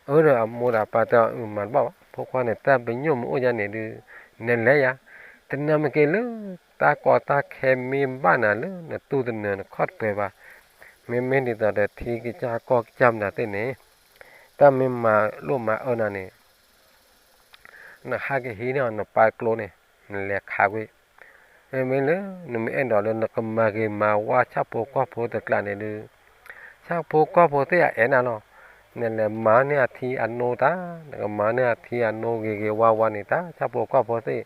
အၢဒီးအမိၢ်ဒီးပၢ်တဲအီၤ အုမၤတဘၣ်ဘၣ်, ဖိခွါန့ၣ် တၢ်ပညိၣ်မ့ၢ်အိၣ်ယါန့ၣ်ဒုး နလဲၤယါ, တနၢ်မ့ၢ်က့ၤလၢ တၢ်ကီတၢ်ခဲမ့ၢ်ဘၣ်နၤလၢနတူၢ်တနၢၤနခီၣ်တပှဲၤဘၣ်, မ့မ့ၢ်ဒ်သိးဒီးထံကစၢ်ကီၢ်ကစၢ်မနုၤသ့ၣ်န့ၣ် တၢ်မ့ၢ်မၤလိၣ်မၤအၢနၤန့ၣ် နဟးက့ၤဟံးန့ၢ်အီၤနပၢ်ကျိန့ၣ် နလဲၤခးကွံာ်, မ့မ့ၢ်လၢ နမ့ၢ်အဲၣ်ဒိးလၢနကမၤဂ့ၤမၤဝါဆၣ်ဖိကီၢ်ဖိတကျးန့ၣ်ဒုး ဆၣ်ဖိကီၢ်ဖိသ့ၣ်အအဲၣ်နၤလီၤ. နလဲၤမၤန့ၢ်အထံအနိတၢ်, နကမၤန့ၢ်အထံအနိဂ့ၤဂ့ၤဝါဝါန့ၣ်တၢ်, ဆၣ်ဖိကီၢ်ဖိသ့ၣ်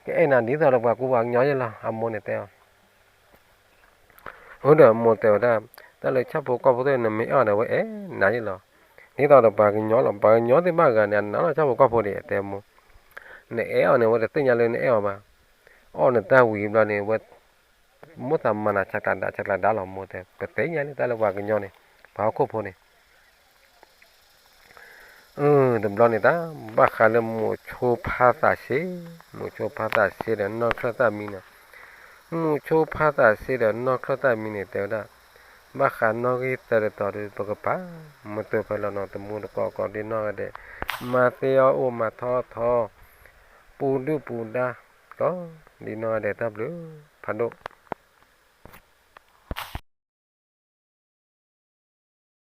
ကအဲၣ်နၤဒ်သိးဒီးပှၤကူပှၤကညီယဲလီၤ, အမိၢ်န့ၣ်တဲအီၤ. အဃိဒီးမိၢ်တဲဝဲဒၣ်, တၢ်လၢဆၣ်ဖိကီၢ်ဖိသ့ၣ် နမ့ၢ်အဲၣ်အီၤန့ၣ် အဝဲအဲၣ်နၤယဲလီၤ. ဒ်သိးဒီးပှၤကညီလီၤ, ပှၤကညီသ့ၣ်မးဂၤန့ၣ် အနာ်လီၤဆၣ်ဖိကီၢ်ဖိန့ၣ် တဲမိၢ်. နအဲၣ်အီၤန့ၣ် အဝဲတသ့ၣ်ညါလၢနအဲၣ်အီၤဘၣ်. အီၣ်နတၢ်ဝံၤဘျီန့ၣ် အဝဲ မိၣ်သးမၤနၤဆးကျးဒါဆးကျးဒါလီၤ, မိၢ်တဲ, ပသ့ၣ်ညါန့ၣ်တၢ်လၢပှၤကညီန့ၣ်, ပှၤဟီၣ်ခိၣ်ဖိန့ၣ် တဘျီန့ၣ်တၢ်, ဘၣ်ဃးလၢမိၢ်ဆိဖါသးစ့, မိၢ်ဆိဖါသးစ့ဒီးနီၢ်ချၢၣ်သၣ်မံန့ၣ်, မိၢ်ဆိဖါသးစ့ဒီးနီၢ်ချၢၣ်သၣ်မံန့ၣ် တဲဝဲဒၣ်, ဘၣ်ဃးနီၣ်ဂံၢ်သၢတတီၤဒီး ပကပာ်မူတဖဲလီၤနီၤ, တမူတကိးကိးဒ်နီၢ်ဂၤဒဲး, မၤသ့အီၣ်အိၣ်မၤထီထီ, ပူၤဒုၣ်ပူၤဒါ, ကိးဒ်နီၢ်ဂၤဒဲး, တၢ်ဘျုးဖးဒိၣ်.